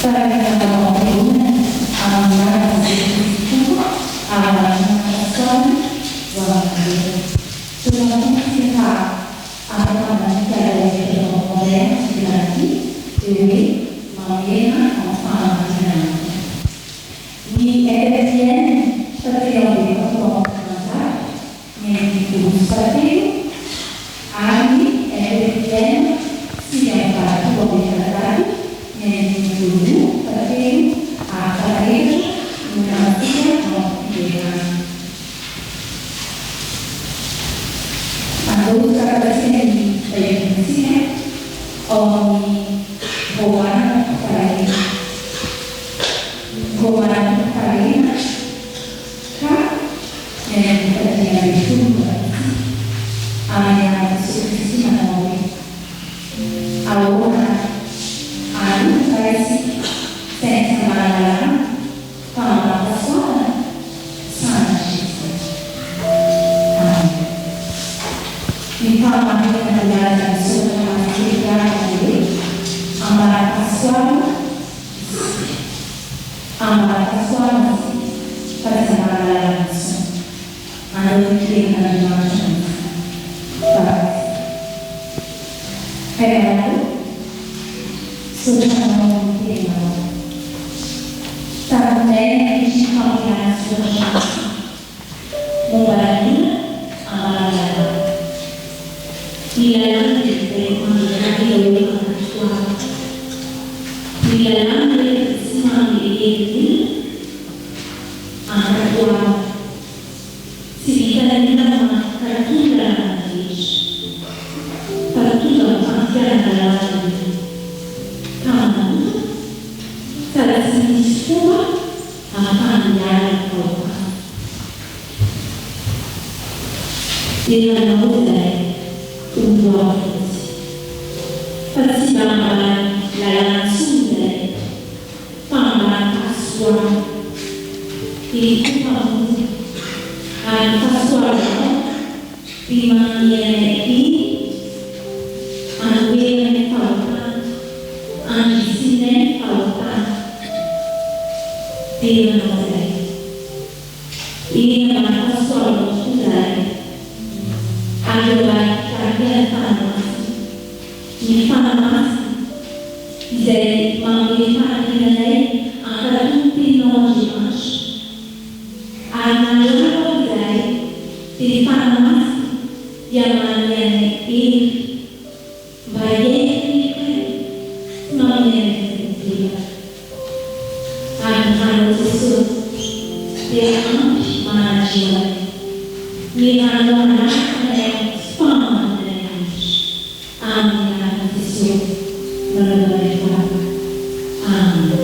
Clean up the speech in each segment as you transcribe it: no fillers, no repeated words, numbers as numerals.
Fitarihana ao am-piangonana amin'ny anaran'i Jesoa Kristy Tompo ary manana fahasoavana ho aminareo. Misaotra ny Tompo isika fa afaka mandinika ilay hevitra vaovao indray amin'ity volana ity dia hoe mamerina amin'ny fahamarinana ny Tompo. Ny FFIN 343 ny andininy voalohany sy fahatelo ary ny FFIN 489 ny andininy voalohany, fahatelo ary fahaefatra no namantsika ao amin'ny fiderana. Andao hosokafantsika ny Baibolintsika ao amin'ny Romana toko fahaenina. Romana toko fahaenina ka ny andininy fahadimy ambin'ny folo no vakintsika, amin'ny anaran'i Jesoa Kristy manao hoe, Ahoana ary? Hanota va isika saingy tsy ambany lalàna fa ambany fahasoavana? Sanatria izany. Amen. Ny fahamarinana voalazan'ny soratra masina eto ary dia hoe ambany fahasoavana isika. Ambany fahasoavana isika fa tsy ambany lalàna intsony. Anao ny tenin'Andriamanitra mihitsy. Vavaka. Ray malala ô, misaotra Anao amin'ny teninao. Taminay ankehitriny fampiharana soratra masina momba ny olona ambany lalàna. Ny lalàna dia mibaiko mandrakariva hoe mankatoava. Ny lalàna anefa dia tsy manome hery ny olona hankatoavana. Tsy vitan'ny olona mankatò ny lalàna rehetra, fa tonga amin'ny fampiharan-dalàna ny olona, ka manota sady tsy misy fomba ahafahany miala ny fahotana. Dia nanao izahay ho voavonjy, fa tsy mba ambany lalàna intsony izahay. Fa ambany fahasoavana. Dia koa Mpamonjy. Ary ny fahasoavanao dia manome anay hery hanoheranay fahotana, handrisianay ny fahotana. Dera Anao izahay. Eny ambany fahasoavanao tokoa izahay. Ary eo ambany fitarihan'ny Fanahy Masina. Ny Fanahy Masina. Izay manome fanampiana anay hankatò ny Teninao Andriamanitra. Ary na lavo aza izahay, dia ny Fanahy Masina dia manome anay hery mba hiaina ny fiainana sy manome anay fo mibebaka. Ary ny ranao Jesosy dia ampy manadio anay. Ny ranao manafaka anay amin'ny tsy fahamarinanay rehetra. Amin'ny anaran'i Jesosy no anaovanay vavaka. Amen.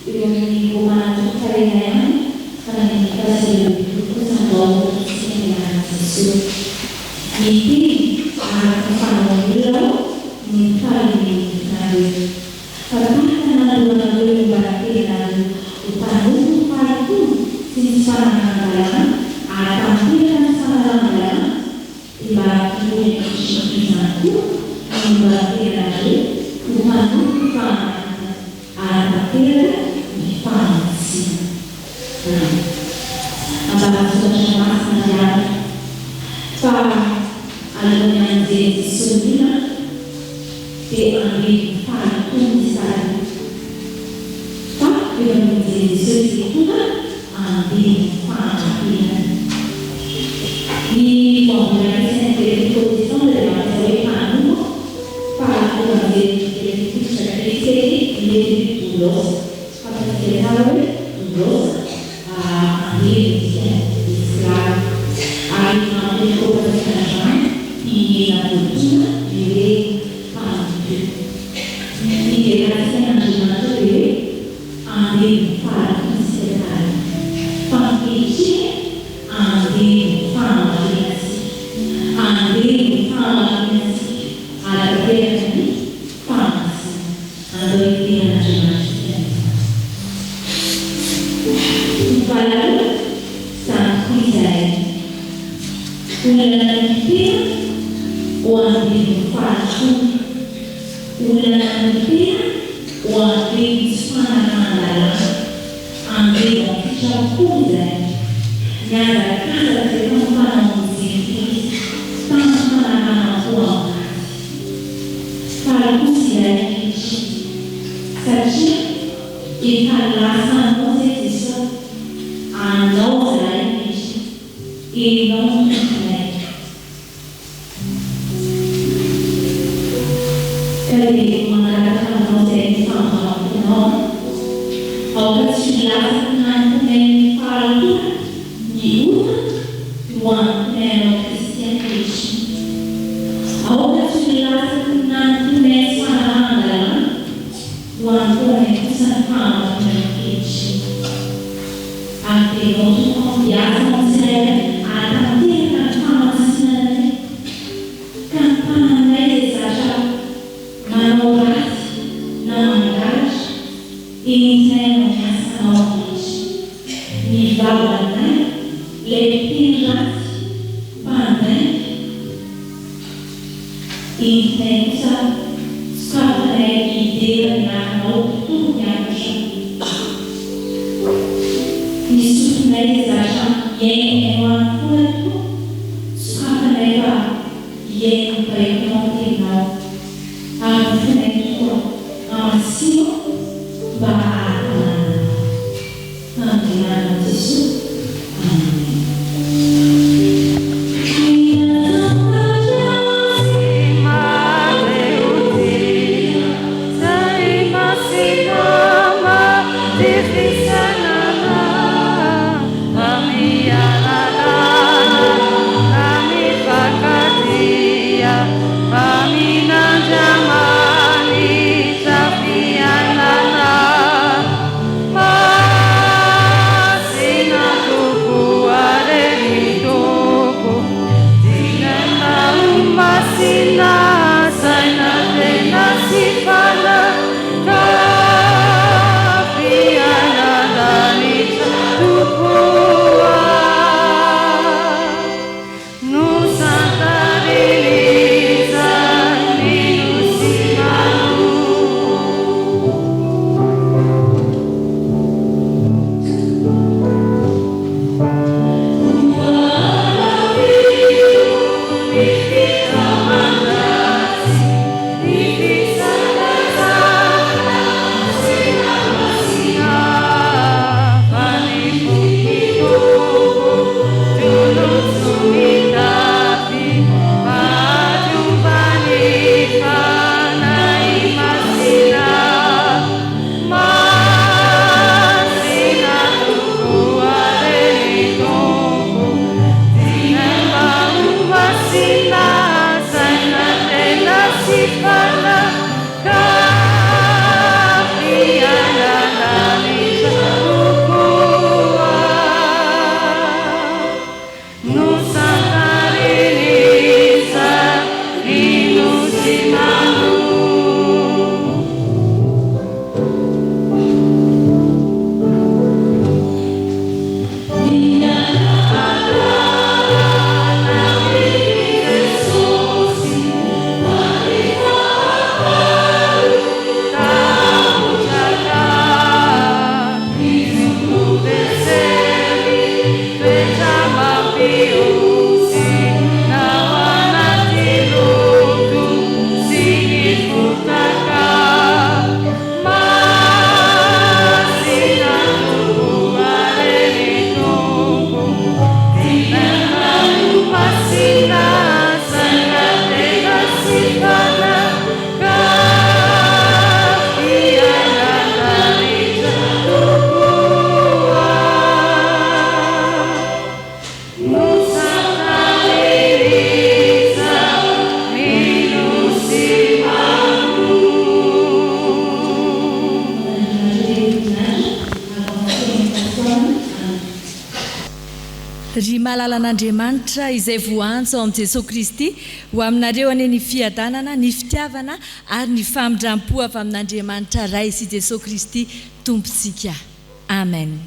Eo amin'ny Romana toko fahenina ihany fa ny andininy faha-29 kosa andao hotontosina ny anaran'i Jesoa. Miteny araka ny fanaon'ny olona aho noho ny fahalemen'ny nofonareo. Fa tahaka ny nanoloranareo ny momba ny tenanareo ho mpanompo ny fahalotoana sy ny. Ambaran'ny Soratra Masina ry havana fa alohan'ny hamonjen'i Jesoa ny olona dia andevo fahatony ny sariny. Fa rehefa nomonjen'i Jesoa izy dia tonga andevo fahamarinana. Ny voambolana kristianina protestanta dia mampiasa hoe mpanompo fa evanjely fototra kristianina mety hoe doulos. Fantatsika tsara hoe doulos andevo ny dikany, esclave. Ary mampiankohofantsika androany i Nena Botoana ny hoe mpanompo io. Ny fiderantsika an'Andriamanitra dia hoe andevo fahatony isika tary. Fa ankehitriny andevo fahamarinantsika. Andevo fahamarinantsika ahatanteraka ny fahamasinana. Andao hidera an'Andriamanitra isika amin'izany. Tompo Allah ô, izany tokoa izahay. Olona nanolo-tena ho andevon'ny fahadisoana. Olona nanolo-tena ho andevon'ny tsy fanarahan-dalàna. Andevo an-tsitrapo izahay. Nihazakazaka izay tamin'ny fanamonjena Kristy, tamin'ny fanaraham-po amin'ny ratsy. Faly kosa izahay ankehitriny, satria efa lasa anao izay Jesoa, anao izahay ankehitriny, Ianao no Tomponay. Ka dia mangataka aminao izay ny famindram-ponao an. Aoka tsy ho latsaky ny hanomponay ny fahalotoana, ny ota, no hanomponay anao Kristy ankehitriny. Aoka tsy ho latsaky ny nanomponay tsy fanarahan-dalàna, no hanompoanay kosa ny fahamarinana ankehitriny. Ary dia ianao Tompo aho hiasa amin'ny tsirairay hahatanteraka ny fahamasinanay, ka ny tananay izay zatra manao ratsy na mangalatra, entinay hanao ny asanao ankehitriny. Ny vavanay, ilay mpiteny ratsy, mpandainga, entinay kosa sokafanay hidera ny anaranao mpitory ny hafatrao. Ny sofinay izay zatra mihainohaino any foana tokoa, sokafanay fa hihaino ny baikonao ny teninao. Ary ny fonay tokoa hamasino mba hahatananao. Amin'ny anaran'i Jesoa, Amen. Ry malalan'Andriamanitra izay voaantso ao amin'i Jesoa Kristy, ho aminareo anie ny fiadanana, ny fitiavana ary ny famindram-po avy amin'Andriamanitra Ray sy Jesoa Kristy Tompontsika. Amen.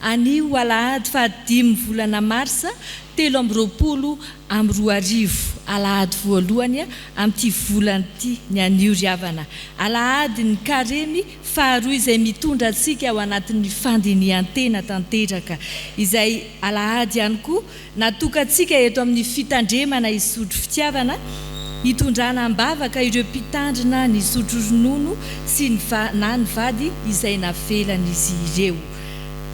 Anio alahady fahadimy volana marsa 2023, alahady voalohany amin'ity volana ity ny anio ry havana. Alahady ny karemy faharoa izay mitondra antsika ao anatin'ny fandinihan-tena tanteraka, izay alahady ihany koa natokantsika eto amin'ny fitandremana hisotro fitiavana, hitondrana am-bavaka ireo mpitandrina nisotro ronono sy ny na ny vady izay navelan'izy ireo.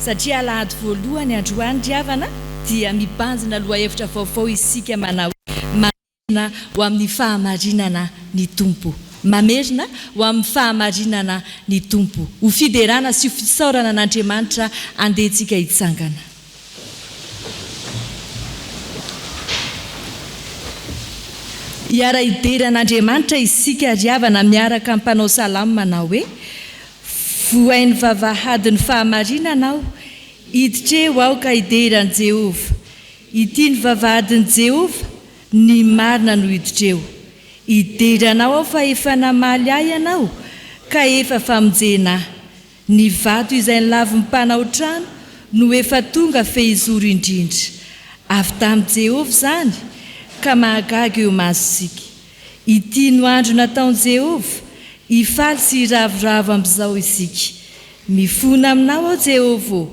Satria alahady voalohany androany ry havana dia mibanjina lohahevitra vaovao isika manao hoe Mamerina ho amin'ny fahamarinana ny Tompo. Mamerina ho amin'ny fahamarinana ny Tompo. Ho fiderana sy ho fisaorana an'Andriamanitra andeha tsika hitsangana. Hiara-hidera an'Andriamanitra isika ry havana miaraka amin'ny mpanao salamo manao hoe, Vohain'ny vavahadin'ny fahamarinana aho, hiditra eo aho ka hidera an'i Jehovah. Ity ny vavahadin'i Jehovah, ny marina no hiditra eo. Hidera anao aho fa efa namaly ahy ianao, ka efa famonjena ahy. Ny vato izay nolavin'ny mpanao trano no efa tonga fehizoro indrindra. Avy tamin'i Jehovah izany, ka mahagaga eo imasontsika. Ity no andro nataon'i Jehovah, hifaly sy hiravoravo amin'izao isika. Mifona aminao aho Jehovah ô,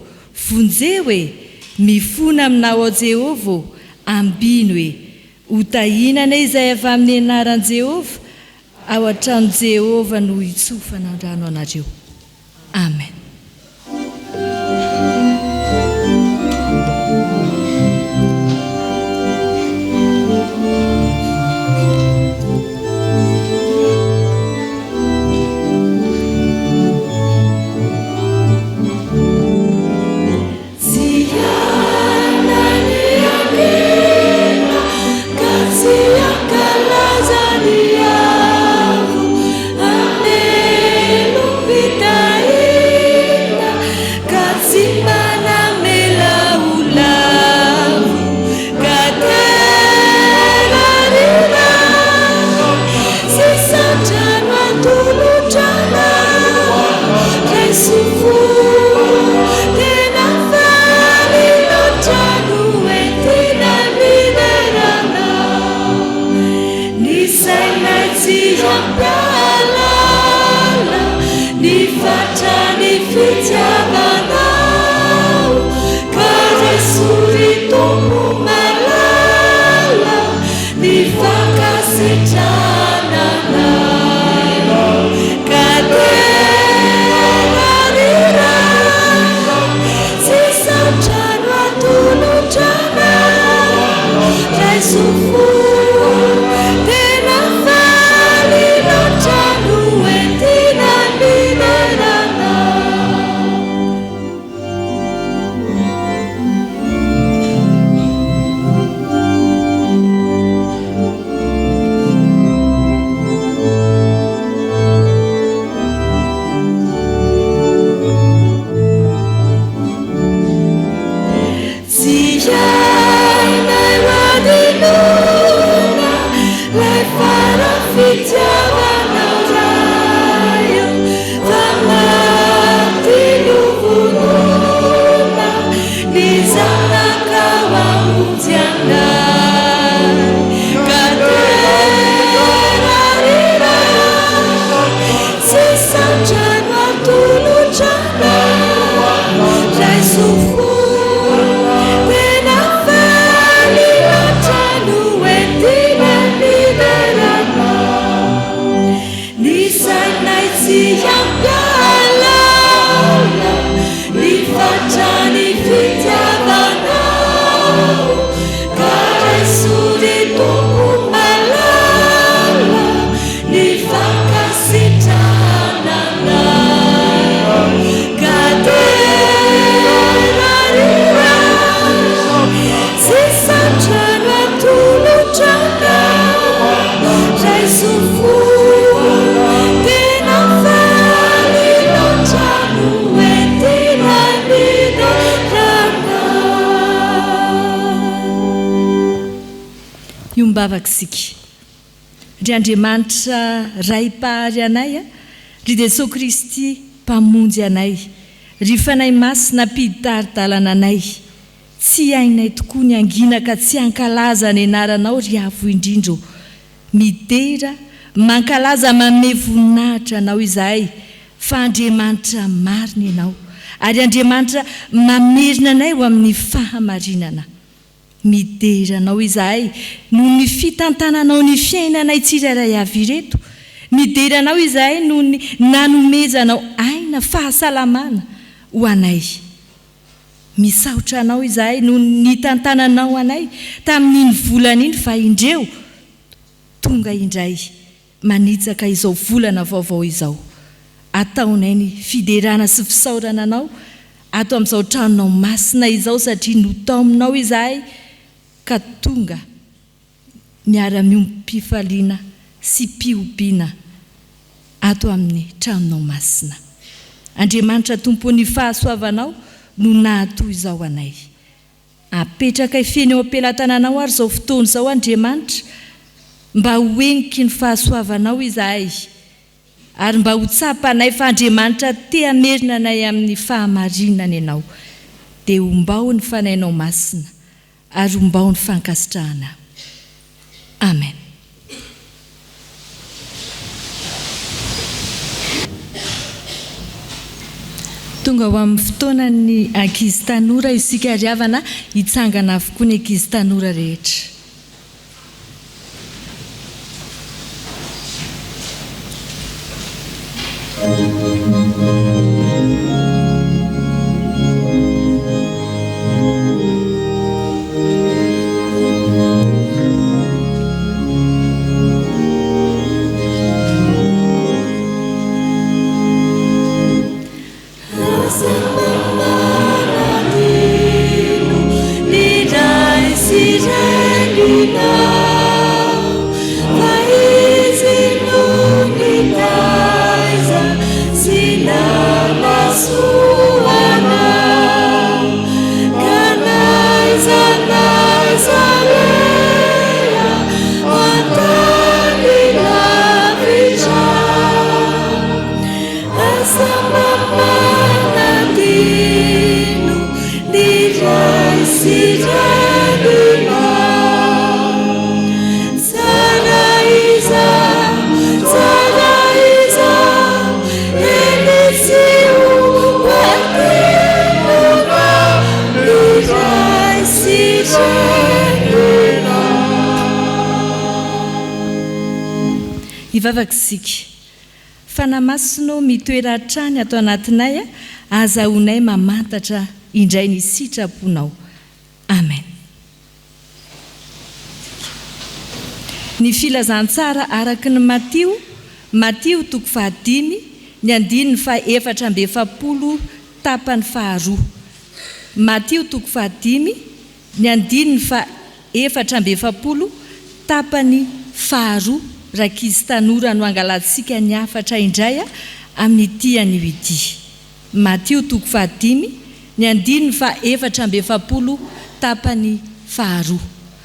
vonjeo e! Mifona aminao aho Jehovah ô, ambino e! Ho tahiana anie izay avy amin'ny anaran'i Jehovah, ao an-tranon'i Jehovah no hitsofana rano anareo. Amen. Hiombom-bavaka isika. Ry Andriamanitra Ray Mpahary anay, ry Jesoa Kristy Mpamonjy anay, ry Fanahy Masina Mpitari-dalana anay, tsy hainay tokoa ny hangina ka tsy hankalaza ny Anaranao ry Avo Indrindra ô. Midera, mankalaza manome voninahitra Anao izahay fa Andriamanitra marina Ianao ary Andriamanitra mamerina anay ho amin'ny fahamarinana. Midera Anao izahay noho ny fitantananao ny fiainanay tsirairay avy ireto. Midera Anao izahay noho ny nanomezanao aina, fahasalamana ho anay. Misaotra Anao izahay noho ny nitantananao anay tamin'iny volana iny fa indreo tonga indray manitsaka izao volana vaovao izao. Ataonay ny fiderana sy fisaorana Anao ato amin'izao tranonao masina izao satria notaominao izahay ka tonga miara-miombom-pifaliana sy pihobiana ato amin'ny tranonao masina. Andriamanitra Tompon'ny fahasoavanao no nahatoy izao anay. Apetrakay feno eo am-pelatananao ary izao fotoana izao Andriamanitra mba ho heniky ny fahasoavanao izahay ary mba ho tsapanay fa Andriamanitra te hamerina anay amin'ny fahamarinana Ianao dia ombao ny Fanahinao Masina ary ombao ny fankasitrahana. Amen. Tonga ho amin'ny fotoanan'ny ankizy tanora isika ry havana, hitsangana avokoa ny ankizy tanora rehetra. Aza manadino ny ray sy reninao, fa izy no nitaiza sy nanasoa anao. Ka n'aiza n'aiza aleha, an-tany lavitra. Aza mba manadino ny ray sy reninao. Tsara izao, tsara izao, eny tsy ho adinonao ny ray sy reninao. Hivavaka isika. Fanahy Masina ô mitoera hatrany ato anatinay azahoanay mamantatra indray ny sitraponao. Amen. Ny filazantsara araka ny Matio, Matio toko fahadimy, ny andininy faha 44 tapany faharoa. Matio toko fahadimy, Ny andininy faha 44 tapany faharoa Rankizy tanora no angalantsika ny hafatra indray amin'ity anio ity. Matio toko fahadimy, ny andininy faha 44 tapany faharoa.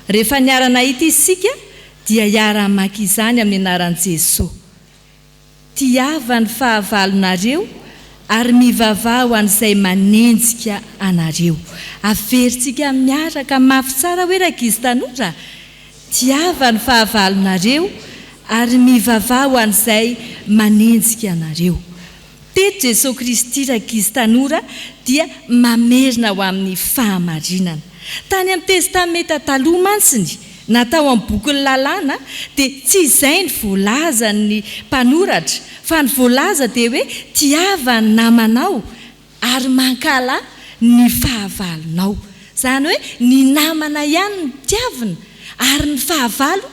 Rehefa niara-nahita isika dia hiara-hamaky izany amin'ny anaran'i Jesoa. Tiava ny fahavalonareo ary mivavaha ho an'izay manenjika anareo. Averintsika miaraka mafy tsara hoe rankizy tanora? Tiava ny fahavalonareo ary mivavaha ho an'izay manenjika anareo. Teto Jesoa Kristy rankizy tanora dia mamerina ho amin'ny fahamarinana. Tany amin'ny Testamenta Taloha mantsiny, na tao amin'ny bokin'ny Lalàna, dia tsy izay ny voalazan'ny mpanoratra, fa ny voalaza dia hoe tiava ny namanao ary mankahala ny fahavalonao. Izany hoe ny namana ihany no tiavina ary ny fahavalo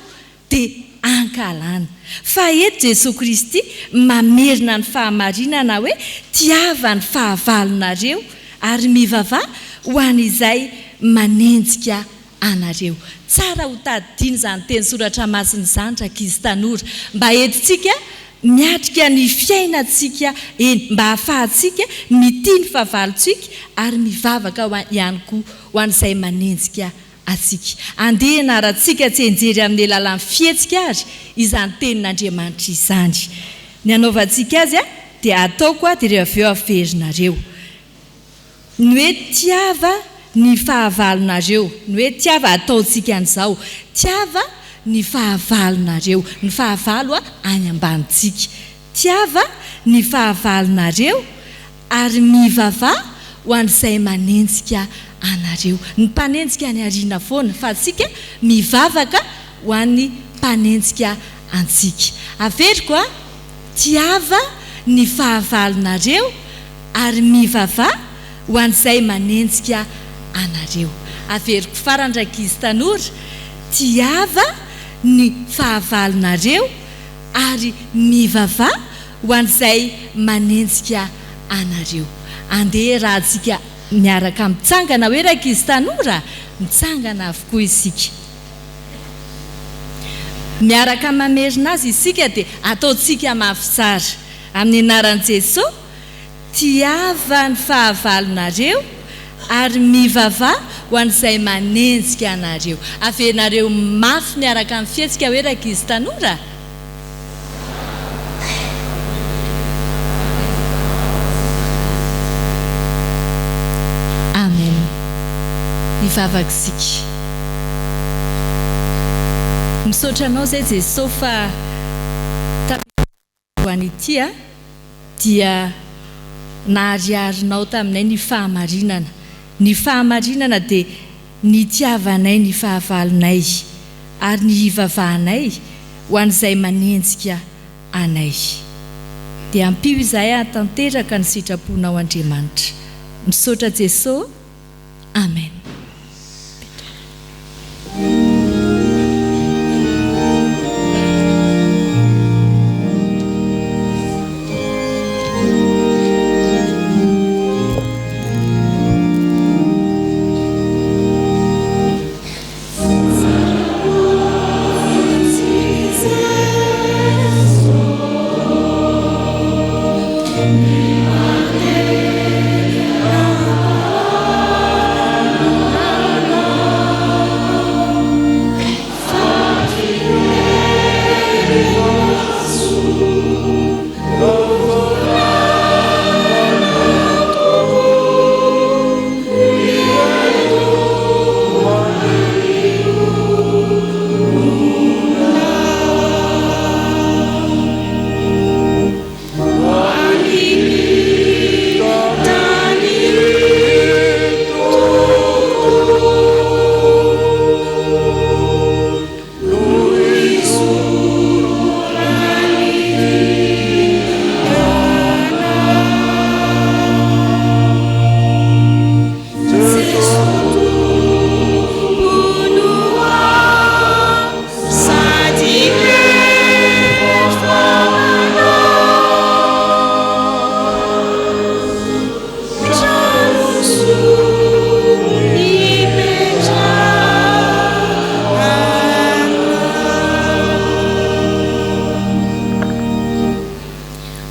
dia ankahalana. Fa eto Jesoa Kristy mamerina ny fahamarinana hoe tiava ny fahavalonareo ary mivavaha ho an'izay manenjika anareo. Tsara ho tadidiana izany teny soratra masina izany rankizy tanora mba entintsika miatrika ny fiainantsika eny mba ahafahantsika mitia ny fahavalontsika ary mivavaka ihany koa ho an'izay manenjika. antsika. Andeha hianarantsika tsianjery amin'ny alalan'ny fihetsika àry izany Tenin'Andriamanitra izany. Ny hanaovantsika azy dia ataoko dia rehefa avy eo averinareo. Ny hoe tiava ny fahavalonareo, ny hoe tiava ataontsika an'izao, tiava ny fahavalonareo, ny fahavalo any ambanintsika. Tiava ny fahavalonareo ary mivavaha ho an'izay manenjika anareo. Ny mpanenjika any aoriana foana fa antsika mivavaka ho an'ny mpanenjika antsika. Averiko a, tiava ny fahavalonareo ary mivavaha ho an'izay manenjika anareo. Averiko farany rankizy tanora, tiava ny fahavalonareo ary mivavaha ho an'izay manenjika anareo. Andeha rahantsika miaraka mitsangana hoe rankizy tanora? Mitsangana avokoa isika. Miaraka mamerina azy isika dia ataontsika mafy tsara. Amin'ny anaran'i Jesoa, tiava ny fahavalonareo ary mivavaha ho an'izay manenjika anareo. Averinareo mafy miaraka amin'ny fihetsika hoe rankizy tanora? Amen. Hivavaka isika. Misaotra Anao izay Jesoa fa tamin'ity androany ity dia nahariharinao taminay ny fahamarinana. Ny fahamarinana dia nitiavanay ny fahavalonay ary ny hivavahanay ho an'izay manenjika anay. Dia ampio izahay hahatanteraka ny sitraponao Andriamanitra. Misaotra Jesoa. Amen.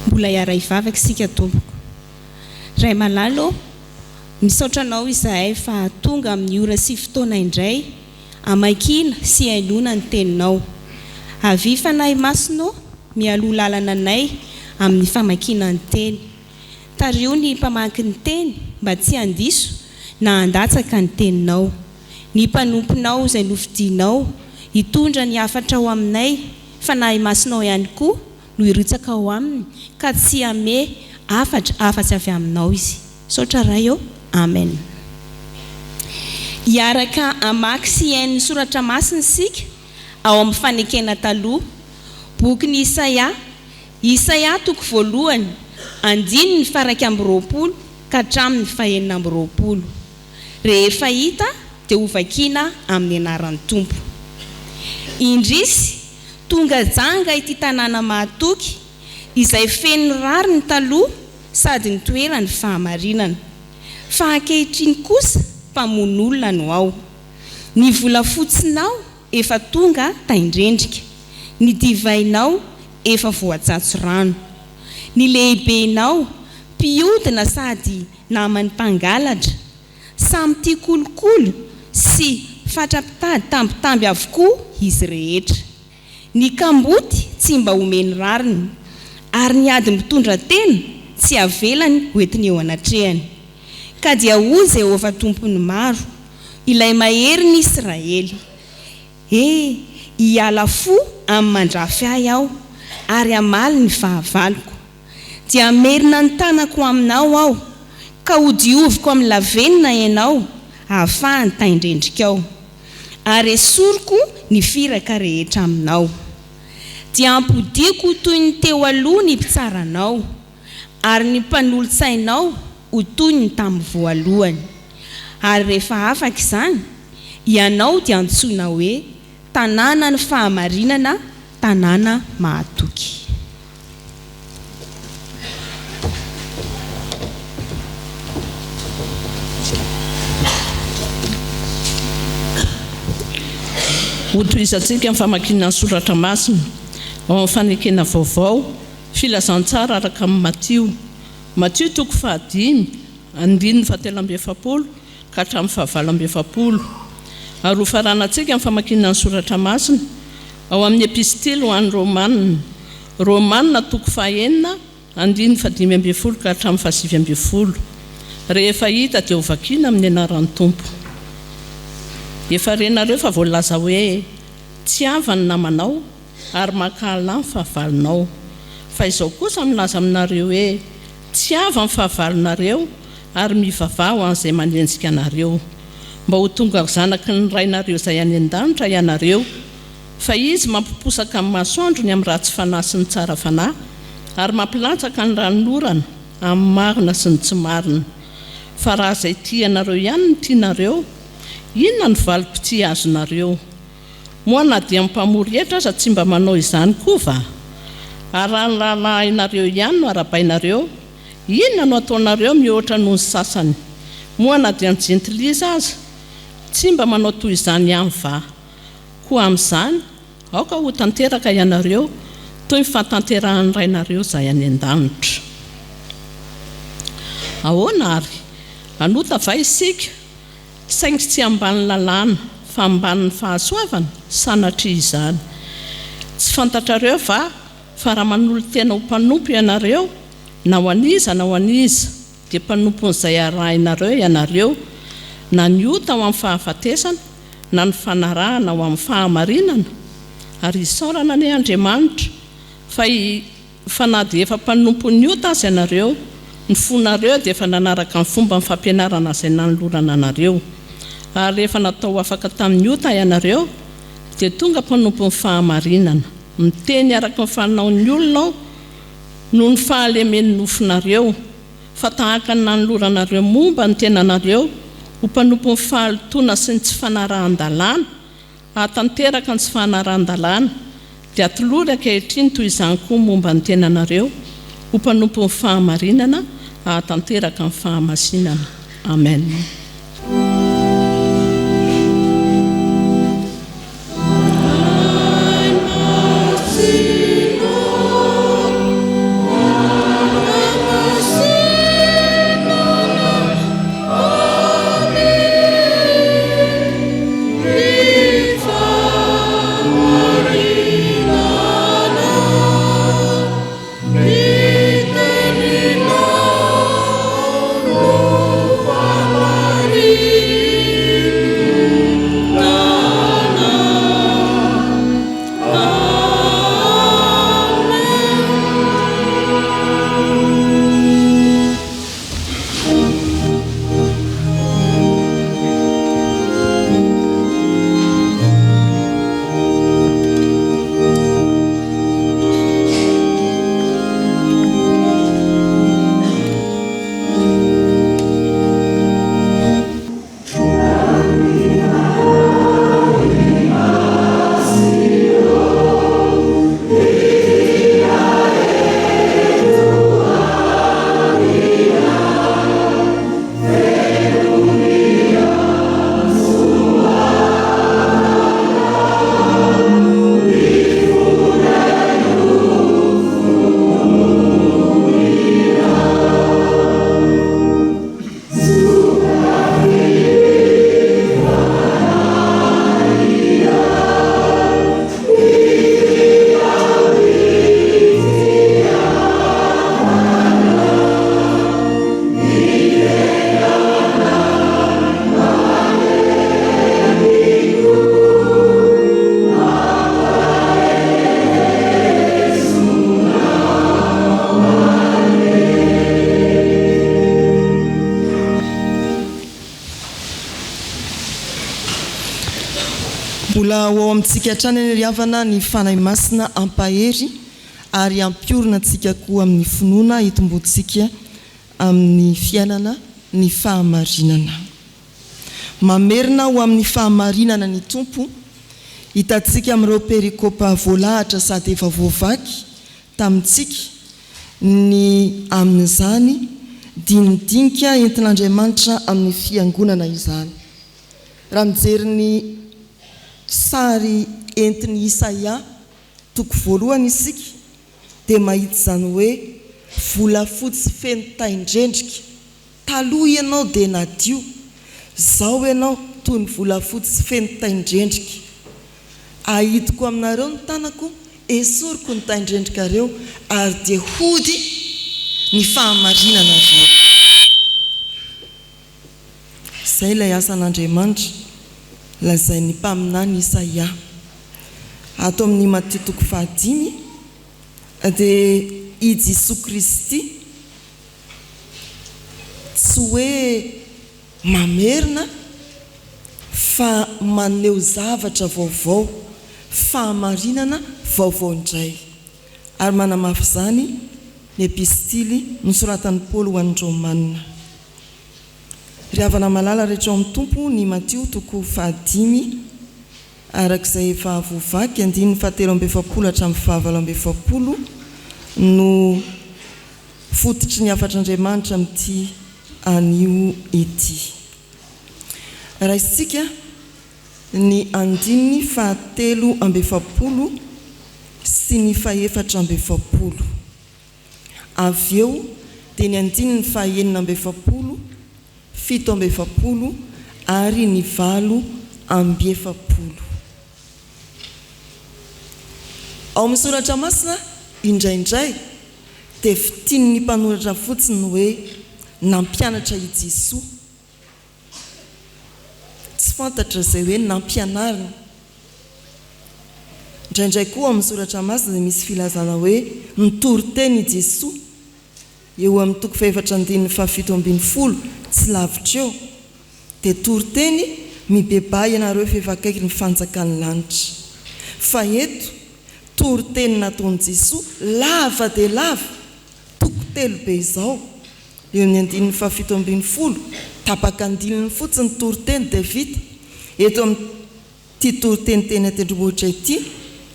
Mbola hiara-hivavaka isika tompoko. Ray malala ô, misaotra Anao izahay fa tonga amin'ny ora sy fotoana indray hamakiana sy hainoana ny Teninao. Avia Fanahy Masina ô, mialoha lalana anay amin'ny famakiana ny Teny. Tariho ny mpamaky ny Teny mba tsy handiso na handatsaka ny Teninao. Ny mpanomponao izay nofidinao hitondra ny hafatrao aminay, Fanahy Masinao ihany koa no hirotsaka ao aminy ka tsy hamehy hafatra afa-tsy avy aminao izy. Misaotra Ray ô. Amen. Hiaraka hamaky sy hihaino ny soratra masina isika ao amin'ny Fanekena Taloha, bokin'i Isaia, Isaia toko voalohany, andininy faha-21 ka hatramin'ny faha-26. Rehefa hita dia hovakiana amin'ny anaran'ny Tompo. Indrisy, tonga janga ity tanàna mahatoky, izay feno rariny taloha sady nitoeran'ny fahamarinana. Fa ankehitriny kosa mpamono olona no ao. Ny volafotsinao efa tonga tain-drendrika, ny divainao efa voatsatso rano. Ny lehibenao mpiodina sady naman'ny mpangalatra, samy tia kolikoly sy. Fatra-pitady tambitamby avokoa izy rehetra. Ny kamboty tsy mba omeny rariny, ary ny ady mitondra tena tsy avelany hoentiny eo anatrehany. Ka dia hoy Jehovah Tompon'ny maro, Ilay Maherin'ny Israely, He, hiala fo amin'ny mandrafy ahy aho, ary hamaly ny fahavaloko. Dia hamerina ny tanako aminao aho, ka hodioviko amin'ny lavenona ianao, hahafahan'ny tain-drendrikao. Ary hesoriko ny firaka rehetra aminao. Dia hampodiako ho toy ny teo aloha ny mpitsaranao, ary ny mpanolo-tsainao ho toy ny tamin'ny voalohany. Ary rehefa afaka izany, ianao dia hantsoina hoe Tanànan'ny fahamarinana, tanàna mahatoky. Hotohizantsika ny famakiana ny soratra masina ao amin'ny Fanekena Vaovao, Filazantsara araka an'i Matio. Matio toko fahadimy, andininy fahatelo amby efapolo ka hatramin'ny fahavalo amby efapolo. Ary hofaranantsika ny famakiana ny Soratra Masina ao amin'ny Epistily ho an'ny Romana, Romana toko fahenina, andininy fahadimy ambin'ny folo ka hatramin'ny fahasivy ambin'ny folo. Rehefa hita dia hovakiana amin'ny anaran'ny Tompo. Efa renareo fa voalaza hoe, Tiava ny namanao ary mankahalà ny fahavalonao. Fa izao kosa milaza aminareo hoe, Tiava ny fahavalonareo ary mivavaha ho an'izay manenjika anareo, mba ho tonga zanaky ny Rainareo izay any an-danitra ianareo, fa Izy mampiposaka ny masoandrony amin'ny ratsy fanahy sy ny tsara fanahy, ary mampilatsaka ny ranonorana amin'ny marina sy ny tsy marina. Fa raha izay tia anareo ihany no tianareo, inona no valim-pitia azonareo? Moa na dia ny mpamory hetra aza tsy mba manao izany koa va? Ary raha ny rahalahinareo ihany no arahabainareo, inona no ataonareo mihoatra noho ny sasany? Moa na dia ny jentilisa aza tsy mba manao toy izany ihany va? Koa amin'izany, aoka ho tanteraka ianareo, toy ny fahatanterahan'ny Rainareo izay any an-danitra. Ahoana àry? Hanota va isika? Saingy tsy ambany lalàna fa ambanin'ny fahasoavana? Sanatria izany! Tsy fantatrareo va fa raha manolo-tena ho mpanompo ianareo, na ho an'iza na ho an'iza, dia mpanompon'izay arahinareo ianareo, na ny ota ho amin'ny fahafatesana, na ny fanarahana ho amin'ny fahamarinana? Ary isaorana anie Andriamanitra fa i. Fa na dia efa mpanompon'ny ota aza ianareo, ny fonareo dia efa nanaraka ny fomban'ny fampianarana izay nanolorana anareo. Ary rehefa natao ho afaka tamin'ny ota ianareo, dia tonga mpanompon'ny fahamarinana. Miteny araka ny fanaon'ny olona aho noho ny fahalemen'ny nofonareo, fa tahaka ny nanoloranareo momba ny tenanareo ho mpanompon'ny fahalotoana sy ny tsy fanarahan-dalàna, Hahatanteraka ny tsy fanarahan-dalàna, dia atolory ankehitriny toy izany koa momba ny tenanareo, ho mpanompon'ny fahamarinana, hahatanteraka ny fahamasinana. Amen. Mbola ho ao amintsika hatrany anie ry havana ny Fanahy Masina hampahery ary hampiorina antsika koa amin'ny finoana hitomboantsika amin'ny fiainana ny fahamarinana. Mamerina ho amin'ny fahamarinana ny Tompo, hitantsika amin'ireo perikopa voalahatra sady efa voavaky tamintsika ny amin'izany dinidinika entin'Andriamanitra amin'ny Fiangonana izany. Raha mijery ny sary entin'i Isaia toko voalohany isika dia mahita izany hoe volafotsy feno tain-drendrika Taloha ianao dia nadio, zao ianao toy ny volafotsy feno tain-drendrika. Ahidiko aminareo ny tanako, esoriko ny tain-drendrikareo, ary dia hody ny fahamarinanareo. Izay ilay asan'Andriamanitra lazain'ny mpaminany Isaia. Ato amin'ny Matio toko fahadimy dia i Jesoa Kristy Tsy hoe mamerina fa maneho zavatra vaovao, fahamarinana vaovao indray. Ary manamafy izany ny epistily nosoratan'i Paoly ho an'ny Romanina. Ry havana malala rehetra ao amin'ny Tompo, ny Matio toko fahadimy, araka izay efa voavaky, andininy fahatelo amby efapolo hatramin'ny fahavalo amby efapolo no Fototry ny hafatr'Andriamanitra amin'ity anio ity. Raisintsika ny andininy fahatelo amby 40 sy ny fahefatra amby 40. Avy eo dia ny andininy fahenina amby 40, 47 ary ny 48. Ao amin'ny Soratra Masina, indraindray, dia fitian'ny mpanoratra fotsiny ny hoe nampianatra i Jesoa. Tsy fantatra izay hoe nampianariny. Indraindray koa ao amin'ny Soratra Masina dia misy filazana hoe nitory teny i Jesoa, eo amin'ny toko fahefatra andininy faha-17, tsy lavitra eo. Dia toriteny, Mibebaha ianareo f'efa akaiky ny fanjakan'ny lanitra. Fa eto, toriteny nataon'i Jesoa lava dia lava, toko telo be izao, eo amin'ny andininy faha-17, tapaka andininy fotsiny toriteny dia vita. Eto amin'ity toriteny teny an-tendrombohitra ity,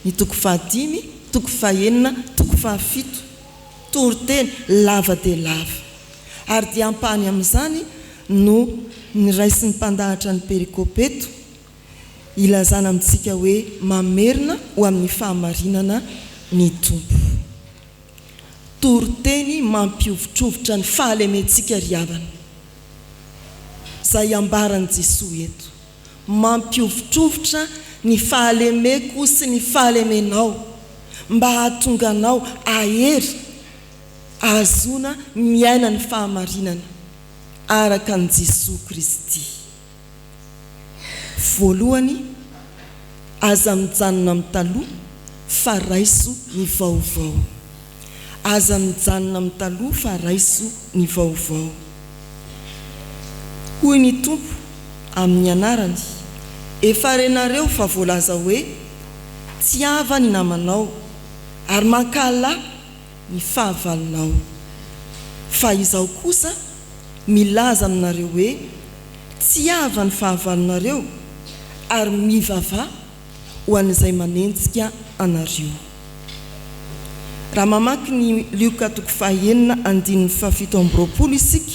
ny toko fahadimy, toko fahenina, toko fahafito. Toriteny lava dia lava. Ary dia ampahany amin'izany no niraisin'ny mpandahatra ny perikopa eto, ilazana amintsika hoe mamerina ho amin'ny fahamarinana ny Tompo. Toriteny mampihovitrovitra ny fahalementsika ry havana, izay ambaran'i Jesoa eto. Mampihovitrovitra ny fahalemeko sy ny fahalemenao, mba hahatonga anao hahery ahazoana miaina ny fahamarinana araka an'i Jesoa Kristy. Voalohany, aza mijanona amin'ny taloha fa raiso ny vaovao. Aza mijanona amin'ny taloha fa raiso ny vaovao. Hoy ny Tompo amin'ny anarany, Efa renareo fa voalaza hoe, Tiava ny namanao, ary mankahalà ny fahavalonao. Fa Izaho kosa milaza aminareo hoe, Tiava ny fahavalonareo, ary mivavaha ho an'izay manenjika anareo. Raha mamaky ny Lioka toko fahaenina andininy faha-27 isika,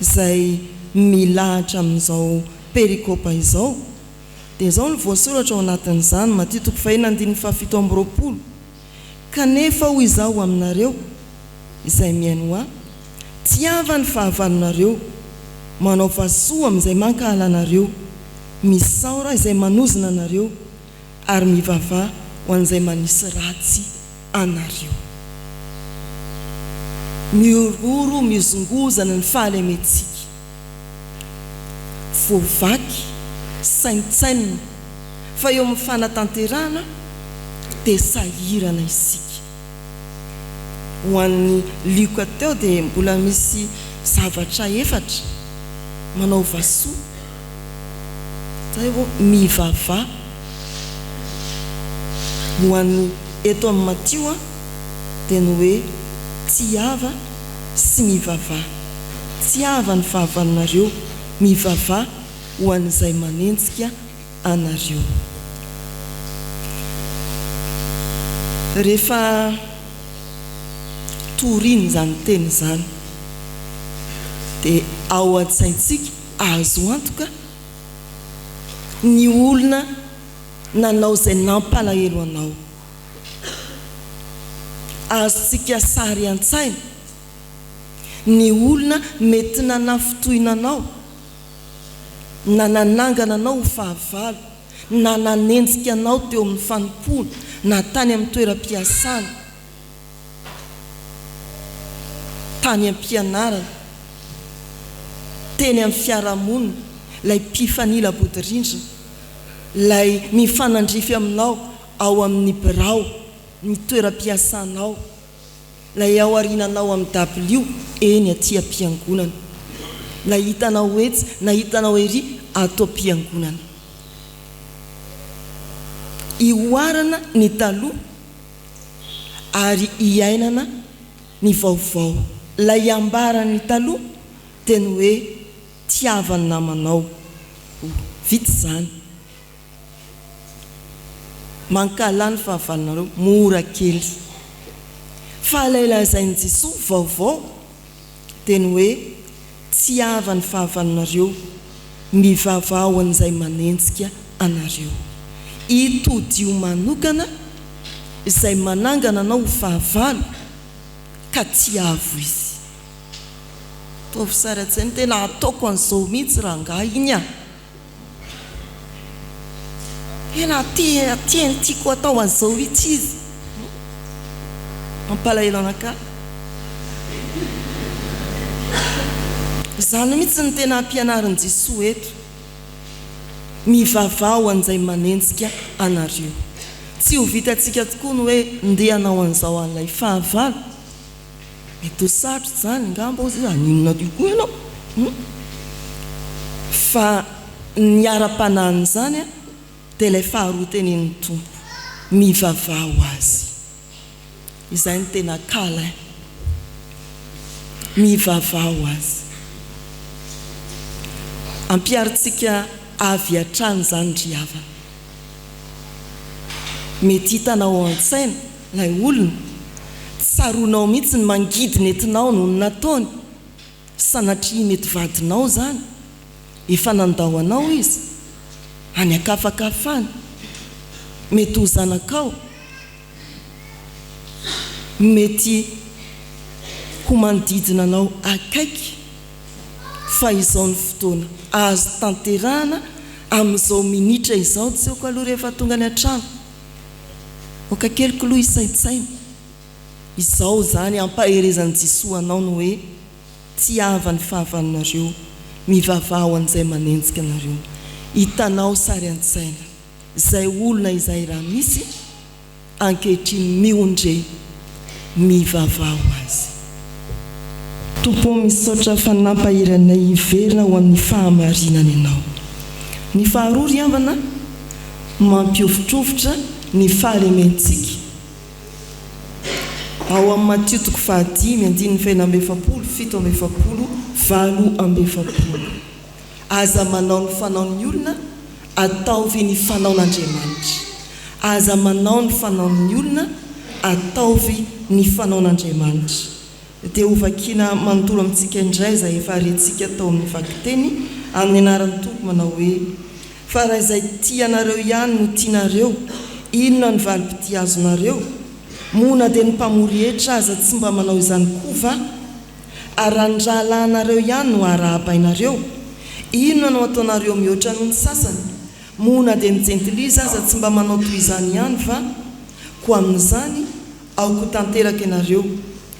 izay milahatra amin'izao perikopa izao, dia izao no voasoratra ao anatin'izany, Matio toko fahenina andininy faha-27, Kanefa hoy Izaho aminareo, izay mihaino Ahy, Tiava ny fahavalonareo, manaova soa amin'izay mankahala anareo, misaora izay manozona anareo, ary mivavaha ho an'izay manisy ratsy anareo. Mihorohoro mihozongozana ny fahalementsika. Voavaky, saintsainina, fa eo amin'ny fanatanterahana dia sahirana isika. Ho an'ny Lioka teo dia mbola misy zavatra efatra, manaova soa, zay vao mivavaha. Ho an'ny eto amin'i Matio dia ny hoe tiava sy mivavaha. Tiava ny fahavalonareo, mivavaha ho an'izay manenjika anareo. Rehefa torina izany teny izany dia ao an-tsaintsika azo antoka ny olona nanao izay nampalahelo anao. Azontsika sary an-tsaina ny olona mety nanafintohina anao na nanangana anao ho fahavalo, na nanenjika anao teo amin'ny fanompoana, na tany amin'ny toeram-piasana, tany am-pianarana, teny amin'ny fiarahamonina, ilay mpifanila bodirindrina, ilay mifanandrify aminao ao amin'ny birao, ny toeram-piasanao. Ilay ao aoriananao amin'ny dabilio, eny aty am-piangonana. Ilay hitanao etsy na hitanao ery ato am-piangonana. Ihoarana ny taloha ary iainana ny vaovao. Ilay ambaran'ny taloha dia ny hoe tiava ny namanao. Vita izany. Mankahala ny fahavalonareo, mora kely. Fa ilay lazain'i Jesoa vaovao dia ny hoe tiava ny fahavalonareo, mivavaha ho an'izay manenjika anareo. Itodio manokana izay manangana anao ho fahavalo ka tiavo izy. Ataovy sary an-tsaina, tena ataoko an'izao mihitsy rangahy iny ah. Tena tia tiany tiako atao an'izao mihitsy izy. Mampalahelo anakahy. Izany mihitsy no tena ampianarin'i Jesoa eto. Mivavaha ho an'izay manenjika anareo. Tsy ho vitantsika tokoa ny hoe ndeha hanao an'izao an'ilay fahavalo. Mety ho sarotra izany angamba hozy izy, haninona io koa ianao? Hum. Fa ny ara-panahin'izany dia ilay faharoa tenenin'ny Tompo, mivavaha ho azy. Izay no tena câlin. Mivavaha ho azy. Ampiharintsika avy hatrany izany ry havana. Mety hitanao ao an-tsaina ilay olona, tsy tsaroanao mihitsy ny mangidy nentinao noho ny nataony, sanatria mety vadinao izany, efa nandao anao izy, any an-kafakafa any, mety ho zanakao, mety ho manodidina anao akaiky, fa izao ny fotoana azo tanterahana amin'izao minitra izao, tsy aoka aloha rehefa tonga any an-trano. Aoka kely k'loha hisaintsaina. Izao izany ampaherezan'i Jesoa anao ny hoe, Tiava ny fahavalonareo, mivavaha ho an'izay manenjika anareo. Hitanao sary an-tsaina izay olona izay raha misy ankehitriny miondre mivavaha ho azy. Tompo ô misaotra fa nampahery anay hiverina ho amin'ny fahamarinana Ianao. Ny faharoa ry havana, mampihovitrovitra ny fahalementsika. Ao amin'ny Matio toko fahadimy andininy fahenina amby efapolo, 47, 48. Aza manao ny fanaon'ny olona, ataovy ny fanaon'Andriamanitra. Aza manao ny fanaon'ny olona, ataovy ny fanaon'Andriamanitra. Dia hovakiana manontolo amintsika indray izay efa rentsika tao amin'ny vakiteny, amin'ny anaran'ny Tompo manao hoe, Fa raha izay tia anareo ihany no tianareo, inona ny valim-pitia azonareo? Moa na dia ny mpamory hetra aza tsy mba manao izany koa va? Ary raha ny rahalahinareo ihany no arahabainareo, inona no ataonareo mihoatra noho ny sasany? Moa na dia ny jentilisa aza tsy mba manao toy izany ihany va? Koa amin'izany, aoka ho tanteraka ianareo,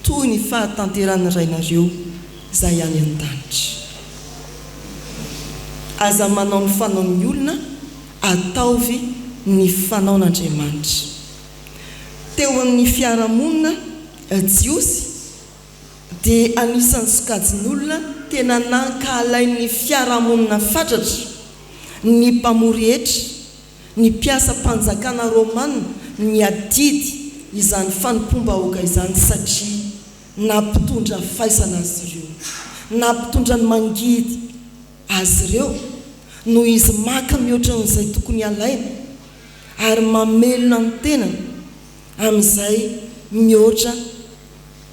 toy ny fahatanterahan'ny Rainareo izay any an-danitra. Aza manao ny fanaon'ny olona, ataovy ny fanaon'Andriamanitra. Teo amin'ny fiarahamonina jiosy, dia anisan'ny sokajin'olona tena nankahalain'ny fiarahamonina fatratra ny mpamory hetra, ny mpiasam-panjakana romana. ny adidy izany fanompoam-bahoaka izany satria nampitondra faisana azy ireo, nampitondra ny mangidy azy ireo noho izy maka mihoatra noho izay tokony halaina ary mamelona ny tenany amin'izay mihoatra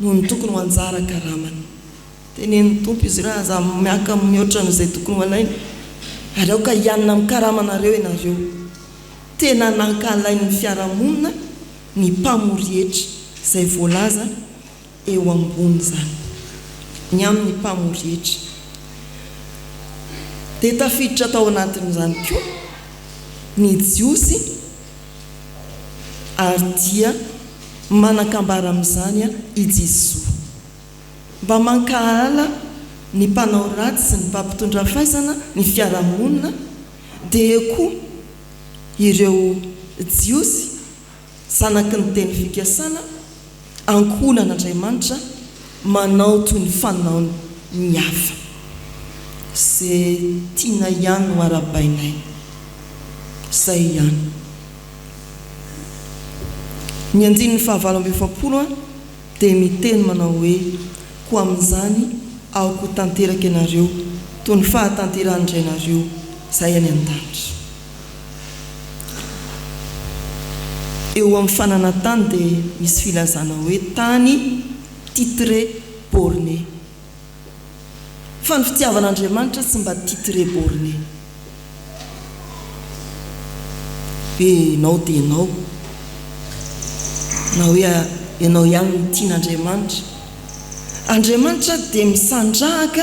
noho ny tokony ho anjara karamany. Tenenin'ny Tompo izy ireo, Aza miaka mihoatra noho izay tokony ho alaina, ary aoka hianina amin'ny karamanareo ianareo. Tena nankahalain'ny fiarahamonina ny mpamory hetra, izay voalaza eo ambony izany. Ny amin'ny mpamory hetra, dia tafiditra tao anatin'izany koa ny Jiosy, ary dia manan-kambara amin'izany i Jesoa. Mba mankahala ny mpanao ratsy sy ny mpampitondra faisana ny fiarahamonina, dia eo koa ireo Jiosy zanaky ny teny fikasana, ankohonan'Andriamanitra, manao toy ny fanaony ny hafa. Ze tiana ihany no arahabainay. Zay ihany. Ny andininy fahavalo amby 40 dia miteny manao hoe, Koa amin'izany aoka ho tanteraka ianareo, toy ny fahatanterahan'ny Rainareo izay any an-danitra. Eo amin'ny fananan-tany dia misy filazana hoe tany titre borné. Fa ny fitiavan'Andriamanitra tsy mba titre borné. Hoe ianao dia ianao. Na hoe ianao ihany no tian'Andriamanitra. Andriamanitra dia misandrahaka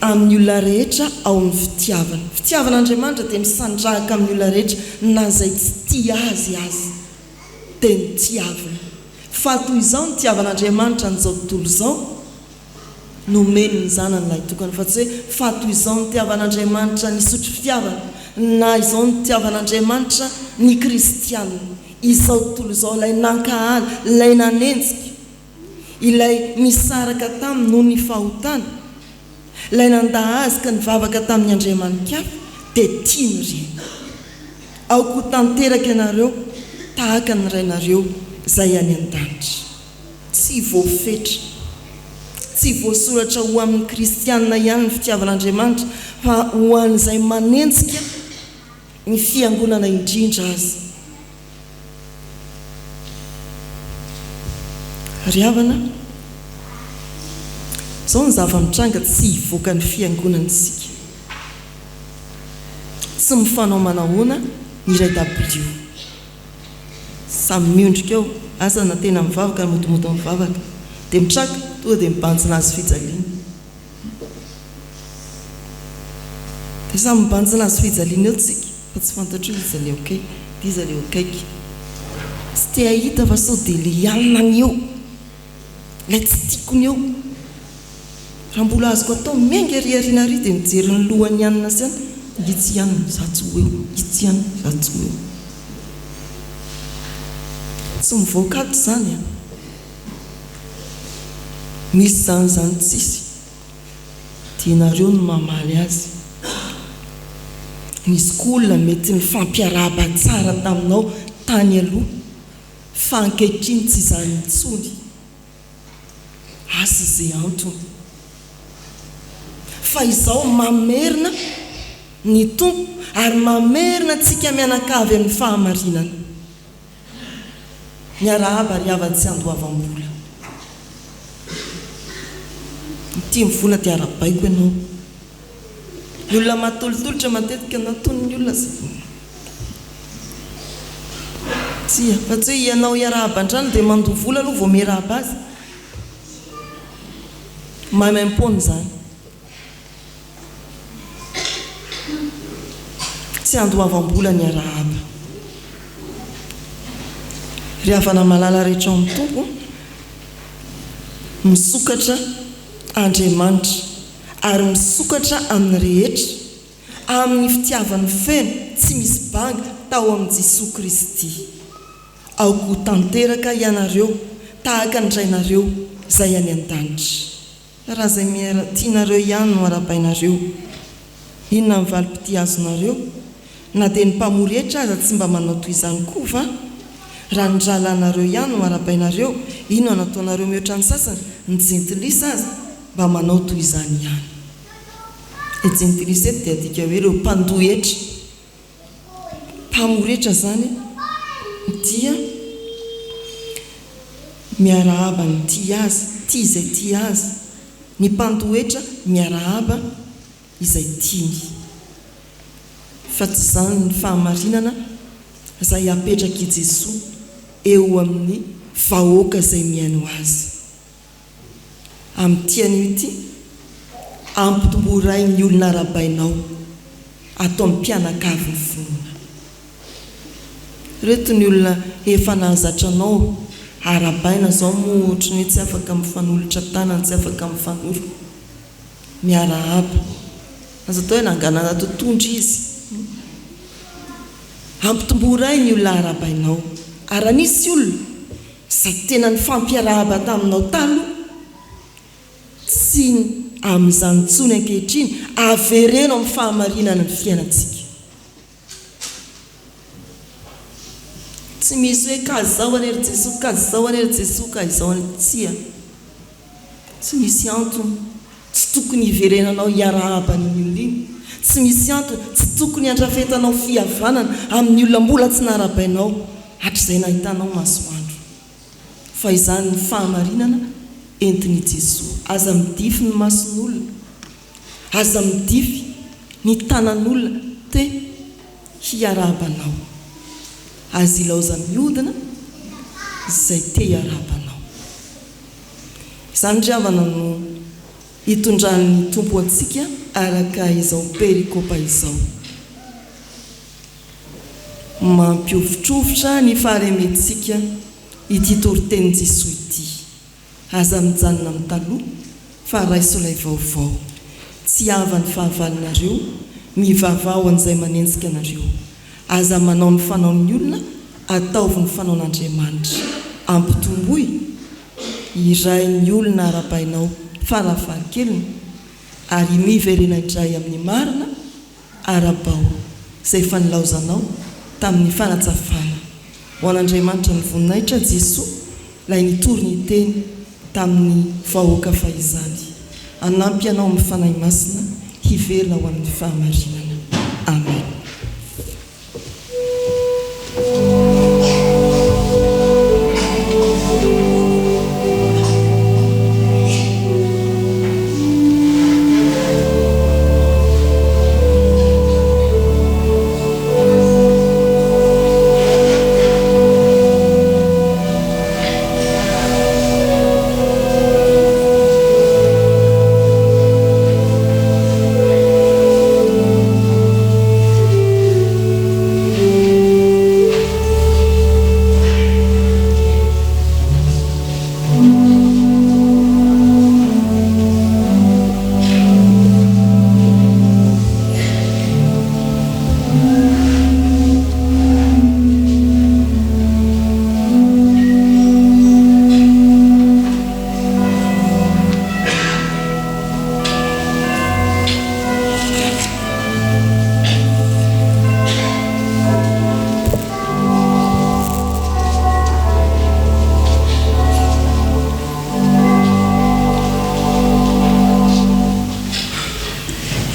amin'ny olona rehetra ao amin'ny fitiavany. Fitiavan'Andriamanitra dia misandrahaka amin'ny olona rehetra na izay tsy tia Azy aza dia notiaviny. Fa toy izao nitiavan'Andriamanitra an'izao tontolo izao, nomeny ny Zanany lahitokana, fa tsy hoe fa toy izao nitiavan'Andriamanitra ny sotro fitiavana, na izao nitiavan'Andriamanitra ny kristiana. Izao tontolo izao, ilay nankahala, ilay nanenjika, ilay nisaraka taminy noho ny fahotana, ilay nandà azy ka nivavaka tamin'ny andriamani-kafa, dia tiany ireny. Aoka ho tanteraka ianareo tahaka ny Rainareo izay any an-danitra. Tsy voafetra. Tsy voasoratra ho amin'ny kristiana ihany ny fitiavan'Andriamanitra fa ho an'izay manenjika ny fiangonana indrindra aza. Ry havana, izao ny zava-mitranga, tsy hivoaka ny fiangonana isika. Tsy mifanao manahoana ny iray dabilio. Samy miondrika eo, asa na tena mivavaka na modimody mivavaka. Dia mitraka, tonga dia mibanjina hazo fijaliana. Dia samy mibanjina hazo fijaliana eo tsika, fa tsy fantatro hoe iza ilay eo akaiky, dia iza ilay eo akaiky. Tsy te hahita fa sao dia ilay alina ny eo, ilay tsy tiako ny eo. Raha mbola azoko atao, miainga ery aoriana ary dia mijery ny lohan'i anona sy anona, itsy anona, za tsy ho eo, itsy anona, za tsy ho eo. Tsy mivoaka ato izany an! Misy izany izany tsisy. Dia nareo no mamaly azy. Nisy koa olona mety nifampiarahaba tsara taminao tany aloha fa ankehitriny tsy izany intsony. Asa izay antony. Fa izao mamerina ny Tompo ary mamerina antsika mianakavy amin'ny fahamarinana. Miarahaba ry havana tsy andoavam-bola. Ny tia mivola dia arahabaiko ianao. Ny olona mahatolotolotra matetika natonin'ny olona izay. Tsia, fa tsy hoe ianao hiarahaba an-trano dia mandoa vola aloha vao miarahaba azy. Maimaimpoana izany. Tsy andoavam-bola ny arahaba. Ry havana malala rehetra ao amin'ny Tompo, misokatra Andriamanitra ary misokatra amin'ny rehetra amin'ny fitiavany feno tsy misy banga tao amin'i Jesoa Kristy. Aoka ho tanteraka ianareo tahaka ny Rainareo izay any an-danitra. Raha izay miera tianareo ihany no arahabainareo, inona ny valim-pitia azonareo? Na dia ny mpamory hetra aza tsy mba manao toy izany koa va? Raha ny rahalahinareo ihany no arahabainareo, inona no ataonareo mihoatra ny sasany? Ny jentilisa aza mba manao toy izany ihany. Ny jentilisa eto dia adika hoe ireo mpandoa hetra. Mpamory hetra izany dia miarahaba ny tia azy, tia izay tia azy. Ny mpandoa hetra miarahaba izay tiany. Fa tsy izany ny fahamarinana izay apetrak'i Jesoa eo amin'ny vahoaka izay mihaino Azy. Amin'ity anio ity, ampitomboray ny olona arahabainao ato amin'ny mpianakavin'ny finoana. Ireto ny olona efa nahazatra anao arahabaina izao moa ohatry ny hoe tsy afaka mifanolotra tanana, tsy afaka mifanoroka. Miarahaba. Aza atao hoe nanganana totohondry izy. Ampitomboray ny olona arahabainao. Ary raha nisy olona izay tena nifampiarahaba taminao taloha, tsy amin'izany intsony ankehitriny, avereno amin'ny fahamarinana ny fiainantsika. Tsy misy hoe ka zao anie ry Jesoa, ka zao anie ry Jesoa, ka izao anie, tsia. Tsy misy antony tsy tokony hiverenanao hiarahaba an'iny olona iny. Tsy misy antony tsy tokony handrafetanao fihavanana amin'ny olona mbola tsy narahabainao hatrizay nahitanao masoandro. Fa izany ny fahamarinana entin'i Jesoa. Aza midify ny mason'olona. Aza midify ny tanan'olona te hiarahaba anao. Aza ilaoza mihodina izay te hiarahaba anao. Izany ry havana no itondran'ny Tompo antsika araka izao perikopa izao. Mampihovitrovitra ny fahalementsika ity toritenin'i Jesoa ity. Aza mijanona amin'ny taloha fa raiso ilay vaovao. Tsy hava ny fahavalonareo, mivavaha ho an'izay manenjika anareo. Aza manao ny fanaon'ny olona, ataovy ny fanaon'Andriamanitra. Ampitomboy iray ny olona arahabainao farafahakeliny ary miverena indray amin'ny marina Arahabao izay efa nilaozanao tamin'ny fanatsafana. Ho an'Andriamanitra ny voninahitra Jesoa ilay nitory ny teny tamin'ny vahoaka fahizany. Hanampy anao amin'ny Fanahy Masina hiverina ho amin'ny fahamarinana. Amen.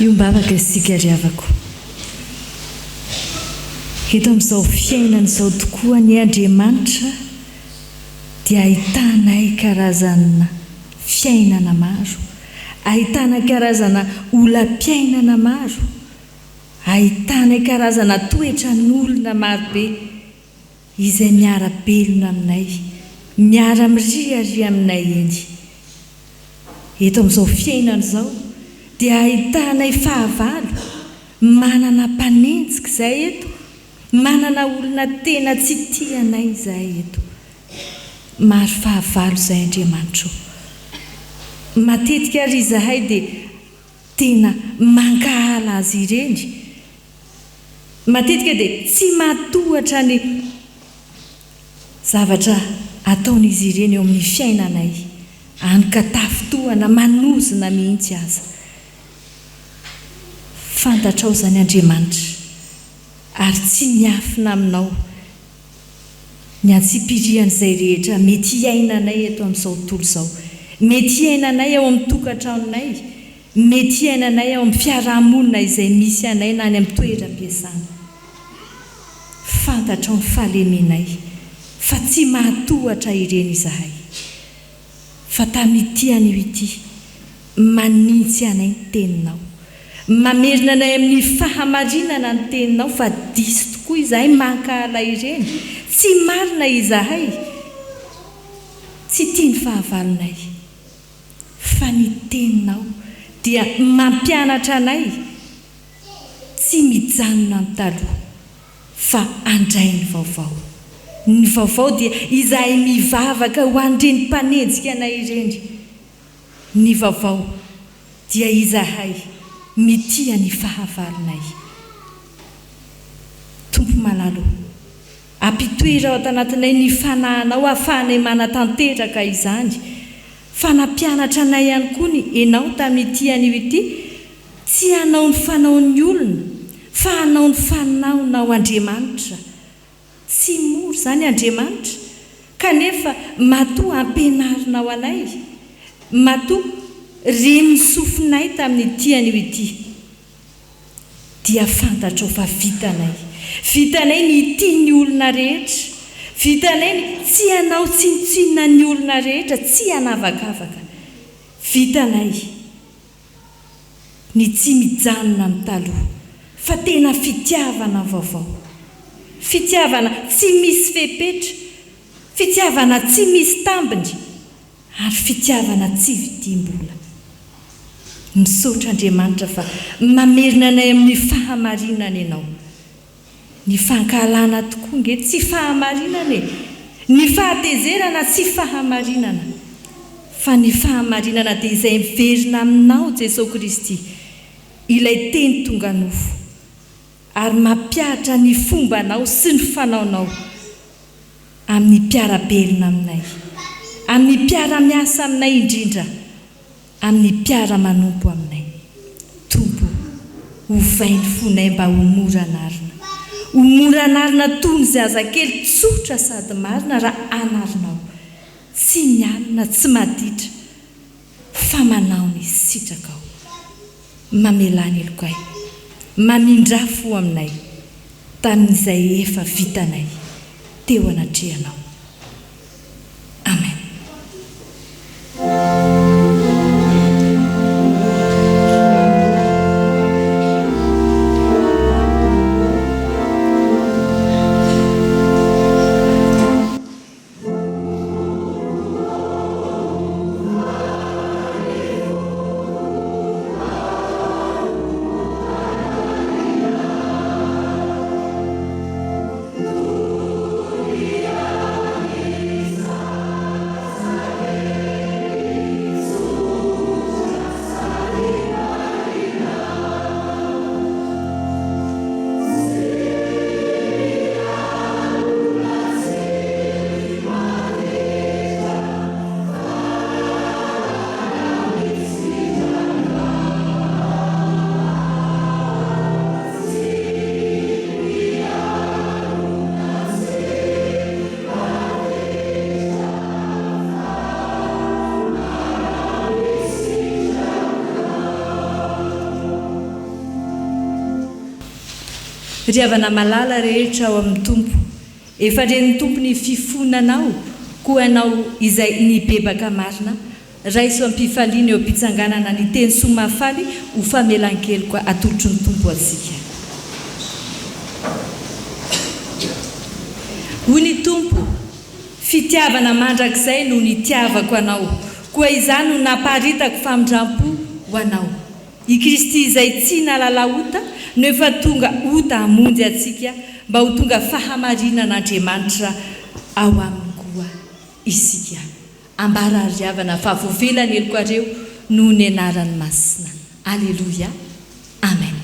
Iombavaka isika ry havako. Eto amin'izao fiainana izao tokoa anie Andriamanitra dia ahitanay karazana fiainana maro, ahitana karazana olam-piainana maro, ahitana karazana toetran'olona marobe izay miara-belona aminay, miara-miriaria aminay eny. Eto amin'izao fiainana izao dia ahitanay fahavalo manana mpanenjika izay eto, manana olona tena tsy tia anay izahay eto. Maro fahavalo izahay Andriamanitra ô. Matetika ary izahay dia tena mankahala azy ireny. Matetika dia tsy mahatohatra ny zavatra ataon'izy ireny eo amin'ny fiainanay, any ka tafintohana manozona mihitsy aza. Fantatrao izany Andriamanitra. Ary tsy miafina aminao ny antsipirian'izay rehetra mety hiainanay eto amin'izao tontolo izao, mety hiainanay ao amin'ny tokantranonay, mety hiainanay ao amin'ny fiarahamonina izay misy anay na any amin'ny toeram-piasana. Fantatrao ny fahalemenay fa tsy mahatohatra ireny izahay. Fa tamin'ity anio ity, manintsy anay ny Teninao. Mamerina anay amin'ny fahamarinana ny Teninao fa diso tokoa izahay mankahala ireny. Tsy marina izahay. Tsy tia ny fahavalonay. Fa ny Teninao dia mampianatra anay tsy mijanona amin'ny taloha. Fa handray ny vaovao. Ny vaovao dia izahay mivavaka ho an'ireny mpanenjika anay ireny. Ny vaovao dia izahay mitia ny fahavalonay. Tompo malala o, ampitoero ao tanatinay ny fanahinao ahafahanay manatanteraka izany. Fa nampianatra anay ihany koa ny Enao tamin'ity anio ity Tsy hanao ny fanaon'ny olona, fa hanao ny fanaonao Andriamanitra. Tsy mora izany Andriamanitra, kanefa matoa ampianarinao anay, matoa ren'ny sofinay tamin'ity anio ity, dia fantatrao fa vitanay. Vitanay ny hitia ny olona rehetra. Vitanay ny tsy hanao tsinontsinona ny olona rehetra, tsy hanavakavaka. Vitanay. Ny tsy mijanona amin'ny taloha fa tena fitiavana vaovao. Fitiavana tsy misy fepetra, fitiavana tsy misy tambiny ary fitiavana tsy vidiam-bola. Misaotra Andriamanitra fa mamerina anay amin'ny fahamarinana Ianao. Ny fankahalana tokoa nge tsy fahamarinana e! Ny fahatezerana tsy fahamarinana. Fa ny fahamarinana dia izay miverina aminao Jesoa Kristy, ilay Teny tonga nofo, ary mampihatra ny fombanao sy ny fanaonao amin'ny mpiara-belona aminay, amin'ny mpiara-miasa aminay indrindra amin'ny mpiara-manompo aminay. Tompo o, ovay ny fonay mba ho mora anarina. Ho mora anarina toy ny zazakely tsotra sady marina raha anarinao. Tsy mialona, tsy maditra, fa manao ny sitrakao. Mamelà ny helokay. Mamindrà fo aminay tamin'izay efa vitanay teo anatrehanao. Amen. Ry havana malala rehetra ao amin'ny Tompo, efa ren'ny Tompo ny fifonanao, koa ianao izay nibebaka marina, Raiso am-pifaliana eo am-pitsanganana ny teny soa mahafaly ho famelan-keloka atolotry ny Tompo antsika. Hoy ny Tompo, Fitiavana mandrakizay no nitiavako anao, koa izaho no namparitako famindram-po ho anao. I Kristy izay tsy nahalala ota no efa tonga ota hamonjy antsika mba ho tonga fahamarinan'Andriamanitra ao aminy koa isika. Ambara ry havana fa voavela ny helokareo noho ny anarany masina. Aleloia. Amen.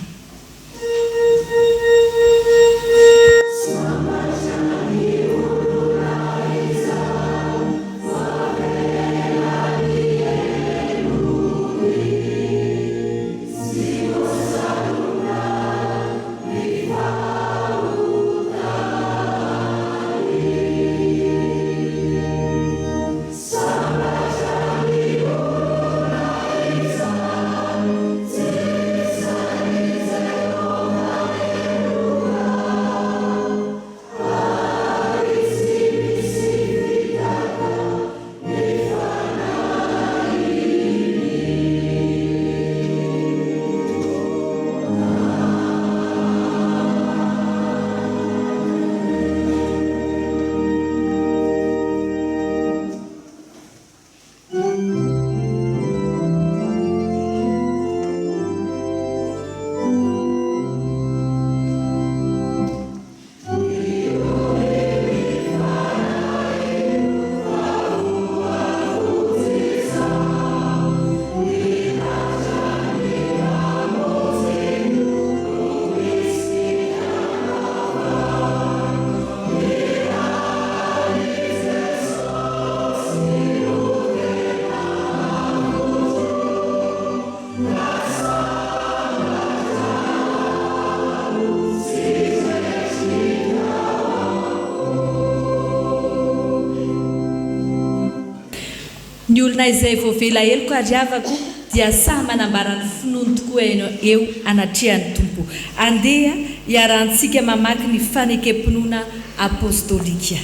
Ny olona izay voavela heloka ry havako dia sahy manambara ny finoany tokoa eo anatrehan'ny Tompo. Andeha hiarahantsika mamaky ny fanekem-pinoana apostolika.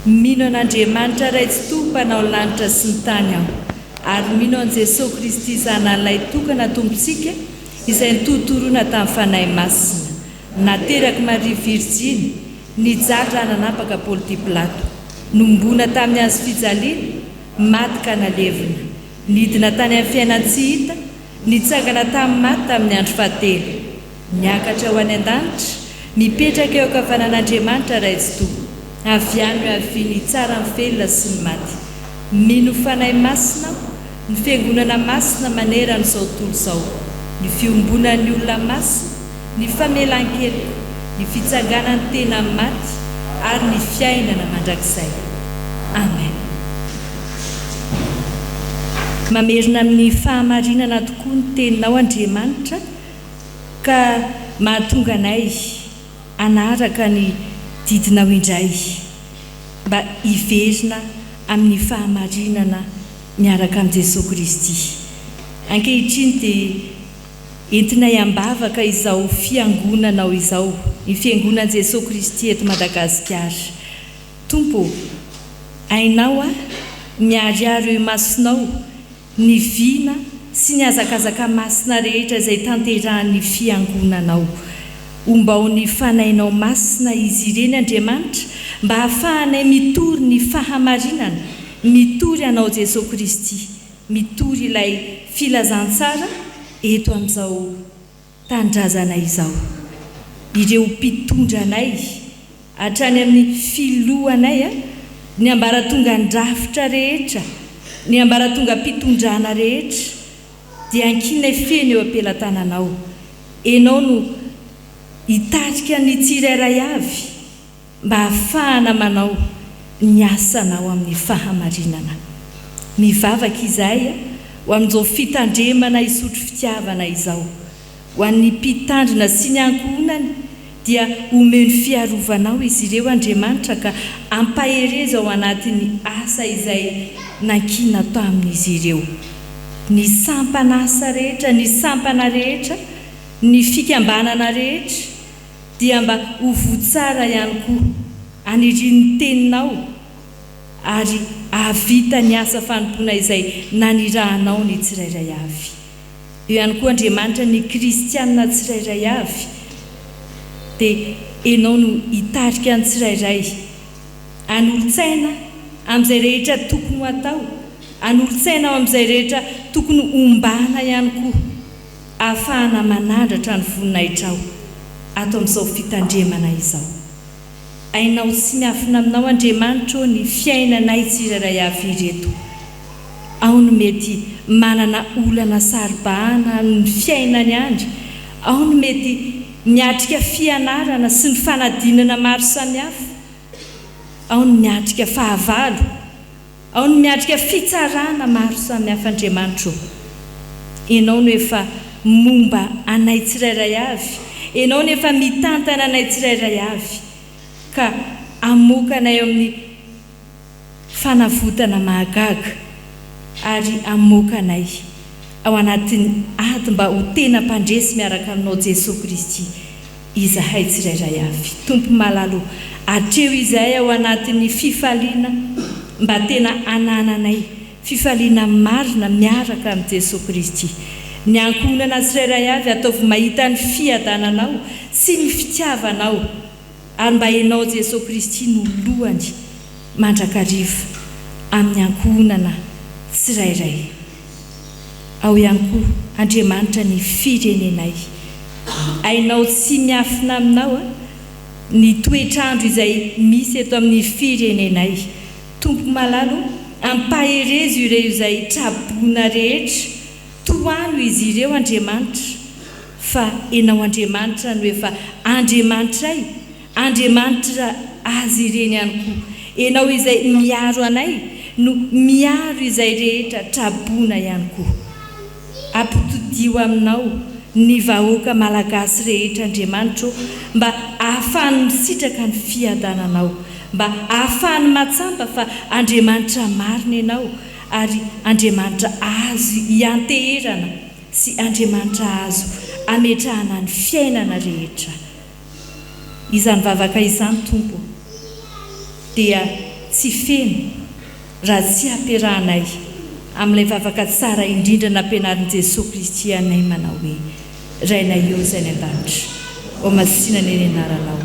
Mino an'Andriamanitra Ray Tsitoha Mpanao lanitra sy ny tany aho, ary mino an'i Jesoa Kristy Zanany Lahitokana Tompontsika, izay nitohotoroana tamin'ny Fanahy Masina, naterak'i Maria Virjiny, nijaly raha nanapaka Paoly Pilato, nohomboana tamin'ny hazo fijaliana, maty ka nalevina, nidina tany amin'ny fiainan-tsy hita, nitsangana tamin'ny maty tamin'ny andro fahatelo, niakatra ho any an-danitra, mipetraka eo ankavanan'Andriamanitra Ray Tsitoha, avy any ho aviany hitsara ny velona sy ny maty. Mino Fanahy Masina aho, ny Fiangonana Masina manerana izao tontolo izao, ny fiombonan'ny olona masina, ny famelan-keloka, ny fitsanganan'ny tena amin'ny maty, ary ny fiainana mandrakizay. Amen. Mamerina amin'ny fahamarinana tokoa ny Teninao Andriamanitra ka mahatonga anay hanaraka ny didinao indray mba hiverina amin'ny fahamarinana miaraka amin'i Jesoa Kristy. Ankehitriny dia entinay am-bavaka izao Fiangonanao izao, ny Fiangonan'i Jesoa Kristy eto Madagasikara. Tompo ô, hainao aho, miharihary eo imasonao ny vina sy ny hazakazaka masina rehetra izay tanterahan'ny Fiangonanao. Ombao ny Fanahinao Masina izy ireny, Andriamanitra, mba hahafahanay mitory ny fahamarinana, mitory Anao Jesoa Kristy, mitory ilay Filazantsara eto amin'izao tanindrazanay izao. Ireo mpitondra anay, hatrany amin'ny filohanay, ny ambaratongan-drafitra rehetra, ny ambaratongam-pitondrana rehetra, dia ankinay feno eo am-pelatananao. Enao no hitarika ny tsirairay avy mba hahafahana manao ny asanao amin'ny fahamarinana. Mivavaka izahay ho amin'izao fitandremana hisotro fitiavana izao. Ho an'ny mpitandrina sy ny ankohonany dia omeo ny fiarovanao izy ireo Andriamanitra ka ampaherezo ao anatin'ny asa izay nankina tamin'izy ireo. Ny sampan'asa rehetra, ny sampana rehetra, ny fikambanana rehetra dia mba ho voa tsara ihany koa anirian'ny teninao ary hahavita ny asa fanompoana izay nanirahanao ny tsirairay avy. Eo ihany koa Andriamanitra ny kristiana tsirairay avy dia Enao no hitarika ny tsirairay hanolo-tsaina amin'izay rehetra tokony ho atao, hanolo-tsaina ao amin'izay rehetra tokony hombana ihany koa ahafahana manandratra ny voninahitrao ato amin'izao fitandremana izao. Hainao tsy miafina aminao Andriamanitra ô ny fiainanay tsirairay avy ireto. Ao ny mety manana olana saro-bahana amin'ny fiainany any, ao ny mety miatrika fianarana sy ny fanadinana maro samihafa, ao ny miatrika fahavalo, Ao ny miatrika fitsarana maro samihafa Andriamanitra ô! Ianao no efa momba anay tsirairay avy, Ianao no efa mitantana anay tsirairay avy, ka hamoaka anay eo amin'ny fanavotana mahagaga ary hamoaka anay ao anatin'ny ady mba ho tena mpandresy miaraka aminao Jesoa Kristy. izahay tsirairay avy. Tompo malala o, atreho izahay ao anatin'ny fifaliana mba tena anananay fifaliana marina miaraka amin'i Jesoa Kristy. Ny ankohonana tsirairay avy ataovy mahita ny fiadananao sy ny fitiavanao ary mba Ianao Jesoa Kristy no lohany mandrakariva amin'ny ankohonana tsirairay. Ao ihany koa Andriamanitra ny firenenay. Hainao tsy miafina aminao ny toetr'andro izay misy eto amin'ny firenenay. Tompo malala o, ampaherezo ireo izay traboina rehetra, tohano izy ireo Andriamanitra, fa Ianao Andriamanitra no efa Andriamanitray Andriamanitra azy ireny ihany koa. Ianao izay miaro anay no miaro izay rehetra traboina ihany koa. Ampitodio aminao ny vahoaka Malagasy rehetra Andriamanitra ô mba ahafahany misitraka ny fiadananao, mba ahafahany mahatsapa fa Andriamanitra marina Ianao. ary Andriamanitra azo ianteherana sy Andriamanitra azo ametrahana ny fiainana rehetra. Izany vavaka izany, Tompo, dia tsy feno raha tsy ampiarahanay amin'ilay vavaka tsara indrindra nampianarin'i Jesoa Kristy anay manao hoe, Rainay ô izay any an-danitra, hohamasina anie ny anaranao,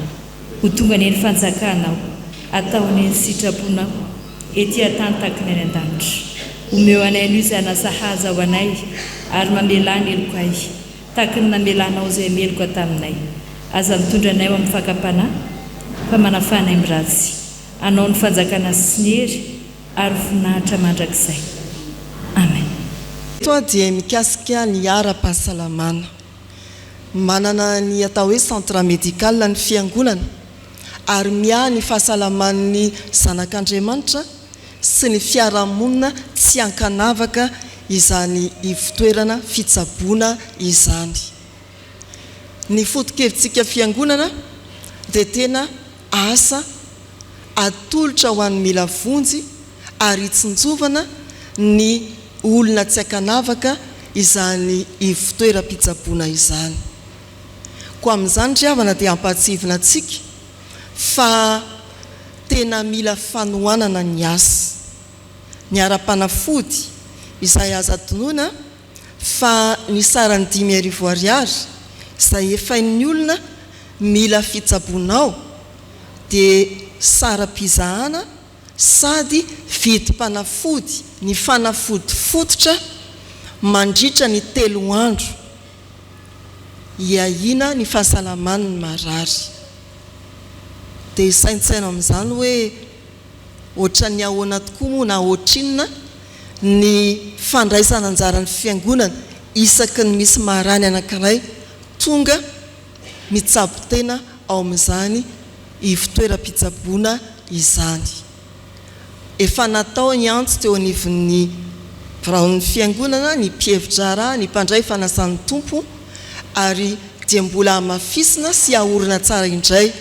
ho tonga anie ny fanjakanao, atao anie ny sitraponao, ety an-tany tahaka ny any an-danitra. Omeo anay anio izay hanasahaza ho anay, ary mamelà ny helokay, Tahaky ny namelanao izay meloka taminay. Aza mitondra anay ho amin'ny fakam-panahy, fa manafaha anay amin'ny ratsy. Anao ny fanjakana sy ny hery ary voninahitra mandrakizay. Amen. Eto aho dia mikasika ny ara-pahasalamana. Manana ny atao hoe centre médical ny fiangonana ary miahy ny fahasalaman'ny zanak'Andriamanitra sy ny fiarahamonina tsy ankanavaka izany ivotoerana fitsaboana izany. Ny foto-kevitsika Fiangonana dia tena asa atolotra ho an'ny mila vonjy ary hitsinjovana ny olona tsy ankanavaka izany ivotoeram-pitsaboana izany. Koa amin'izany ry havana dia ampahatsiahivina antsika fa tena mila fanohanana ny asa. Ny ara-panafody, izay aza adinoina fa ny sarany 5000 ariary izay efain'ny olona mila fitsaboana ao dia saram-pizahana sady vidim-panafody ny fanafody fototra mandritra ny telo andro hiahiana ny fahasalaman'ny marary. Dia saintsaino amin'izany hoe ohatran'ny ahoana tokoa moa na ohatrinona ny fandraisana anjaran'ny fiangonana isaky ny misy marany anankiray tonga mitsabo tena ao amin'izany ivotoeram-pitsaboana izany. Efa natao ny antso teo anivon'ny biraon'ny Fiangonana, ny mpihevi-draharaha, ny mpandray fanasan'ny Tompo, ary dia mbola hamafisina sy haorina tsara indray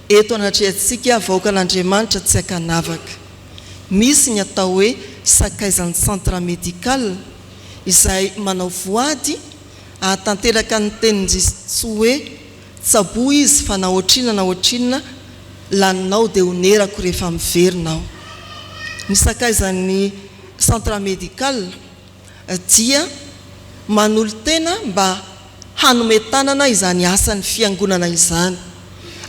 eto anatrehantsika vahoakan'Andriamanitra tsy ankanavaka. Misy ny atao hoe sakaizan'ny Centre Médical izay manao voady hahatanteraka ny tenin'i Jesoa hoe Tsaboy izy fa na ohatrinona na ohatrinona laninao dia honerako rehefa miverina aho. Ny sakaizan'ny centre médical dia manolo-tena mba hanome tanana izany asan'ny fiangonana izany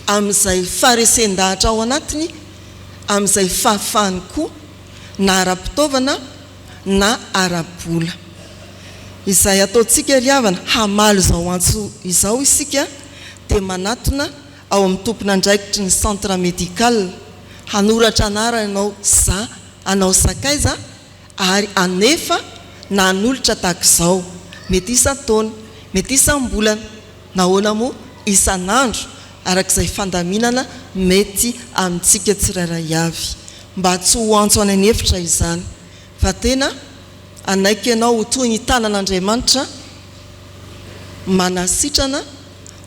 amin'izay faharesen-dahatra ao anatiny, amin'izay fahafahany koa na ara-pitaovana na ara-bola. Izay ataontsika ry havana, hamaly izao antso izao isika dia manatona ao amin'ny tompon'andraikitry ny centre médical, hanoratra anarana ianao za anao sakaiza ary hanefa na hanolotra tahaka izao, mety isan-taona, mety isam-bolana, nahoana moa isan'andro araka izay fandaminana mety amintsika tsirairay avy. Mba tsy ho antso any an'efitra izany, fa tena hanaiky ianao ho toy ny tanan'Andriamanitra manasitrana,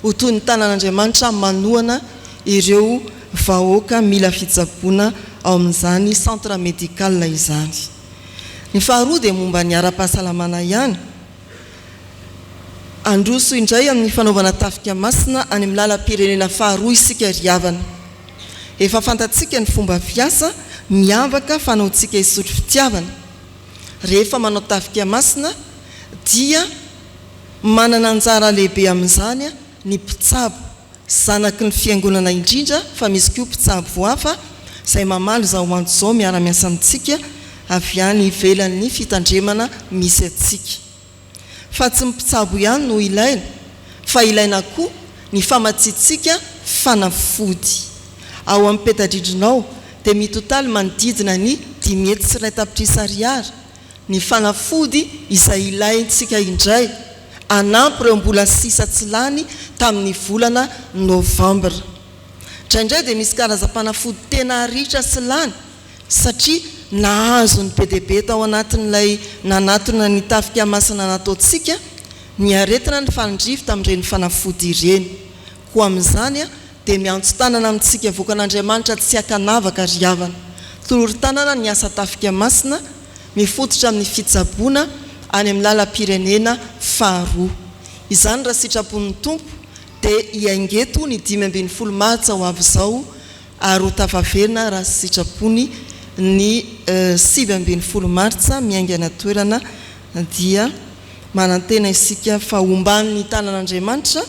ho toy ny tanan'Andriamanitra manohana ireo vahoaka mila fitsaboana ao amin'izany centre médical izany. Ny faharoa dia momba ny ara-pahasalamana ihany. Handroso indray amin'ny fanaovana tafika masina any amin'ny lalam-pirenena faharoa isika ry havana. Efa fantatsika ny fomba fiasa miavaka fanaontsika hisotro fitiavana. Rehefa manao tafika masina dia manana anjara lehibe amin'izany ny mpitsabo, zanaky ny fiangonana indrindra fa misy koa mpitsabo hafa izay mamaly izao antso izao miara-miasa amintsika avy any ivelan'ny fitandremana misy antsika. Fa tsy ny mpitsabo ihany no ilaina fa ilaina koa ny famatsiantsika fanafody. Ao amin'ny peta-drindrina ao dia mitotaly manodidina ny 105 tapitrisa ariary ny fanafody izay ilaintsika indray hanampy ireo mbola sisa tsy lany tamin'ny volana novambra. Indraindray dia misy karazam-panafody tena ritra sy lany satria nahazo ny be dia be tao anatin'ilay nanatona ny tafika masina nataontsika ny aretina nifanindrivy tamin'ireny fanafody ireny. Koa amin'izany dia miantso tanana amintsika voakan'Andriamanitra tsy ankanavaka ry havana. Tolory tanana ny asa tafika masina. mifototra amin'ny fitsaboana any amin'ny lalam-pirenena faharoa. Izany raha sitrapon'ny Tompo dia hiainga eto ny 15 martsa ho avy izao ary ho tafaverina raha sitrapony ny 19 martsa miainga any an-toerana dia manantena isika fa homban'ny tanan'Andriamanitra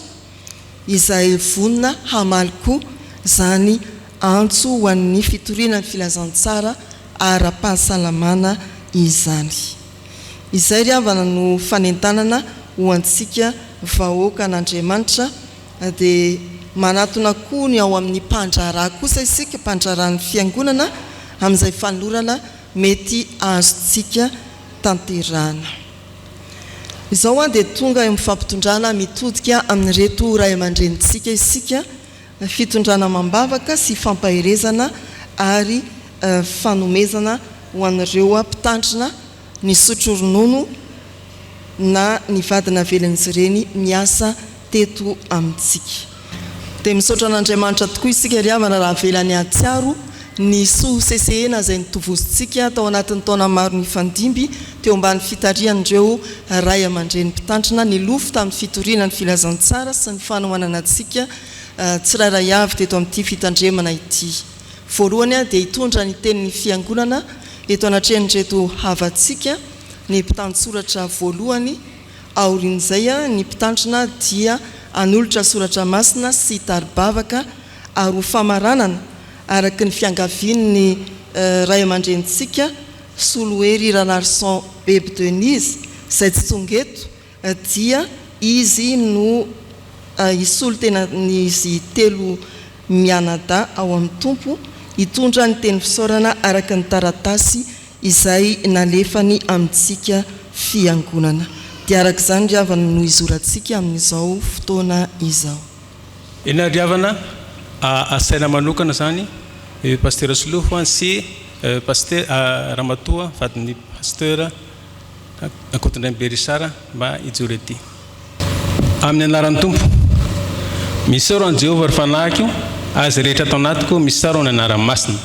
izay vonona hamaly koa izany antso ho an'ny fitoriana ny filazantsara ara-pahasalamana izany. Izay ry havana no fanentanana ho antsika vahoakan'Andriamanitra dia manatona koa ny ao amin'ny mpandraharaha kosa isika, mpandraharahan'ny fiangonana amin'izay fanolorana mety azontsika tanterahana. Izao an dia tonga eo amin'ny fampitondrana mitodika amin'ireto ray aman-drenintsika isika, fitondrana amam-bavaka sy fampaherezana ary fanomezana ho an'ireo mpitandrina nisotro ronono na ny vady navelan'izy ireny niasa teto amintsika. Dia misaotra an'Andriamanitra tokoa isika ry havana raha avelany hahatsiaro ny soa ho sesehena izay notovozintsika tao anatin'ny taona maro nifandimby teo ambany fitarihan'ireo ray aman-dreny mpitandrina nilofo tamin'ny fitoriana ny filazantsara sy ny fanohanana antsika tsirairay avy teto amin'ity fitandremana ity. Voalohany dia hitondra ny tenin'ny Fiangonana eto anatrehan'ireto havantsika ny mpitantsoratra voalohany, aorian'izay ny mpitandrina dia hanolotra soratra masina sy tari-bavaka ary ho famaranana araka ny fiangavian'ny ray aman-drenintsika Solohery Ranarison Beby Denise izay tsy tonga eto dia izy no hisolo tena an'izy telo mianadahy ao amin'ny Tompo hitondra ny teny fisaorana araka ny taratasy izay nalefany amintsika Fiangonana. Dia araka izany ry havana no hizorantsika amin'izao fotoana izao. Eny ary ry havana a, asaina manokana izany Pasitera Solofo sy Pasitera Ramatoa vadin'ny Pasteur Rakotondrainibe Richard mba hijoro ety. Amin'ny anaran'ny Tompo. Misaora an'i Jehovah, ry fanahiko, ary izay rehetra ato anatiko, misaora ny anarany masina.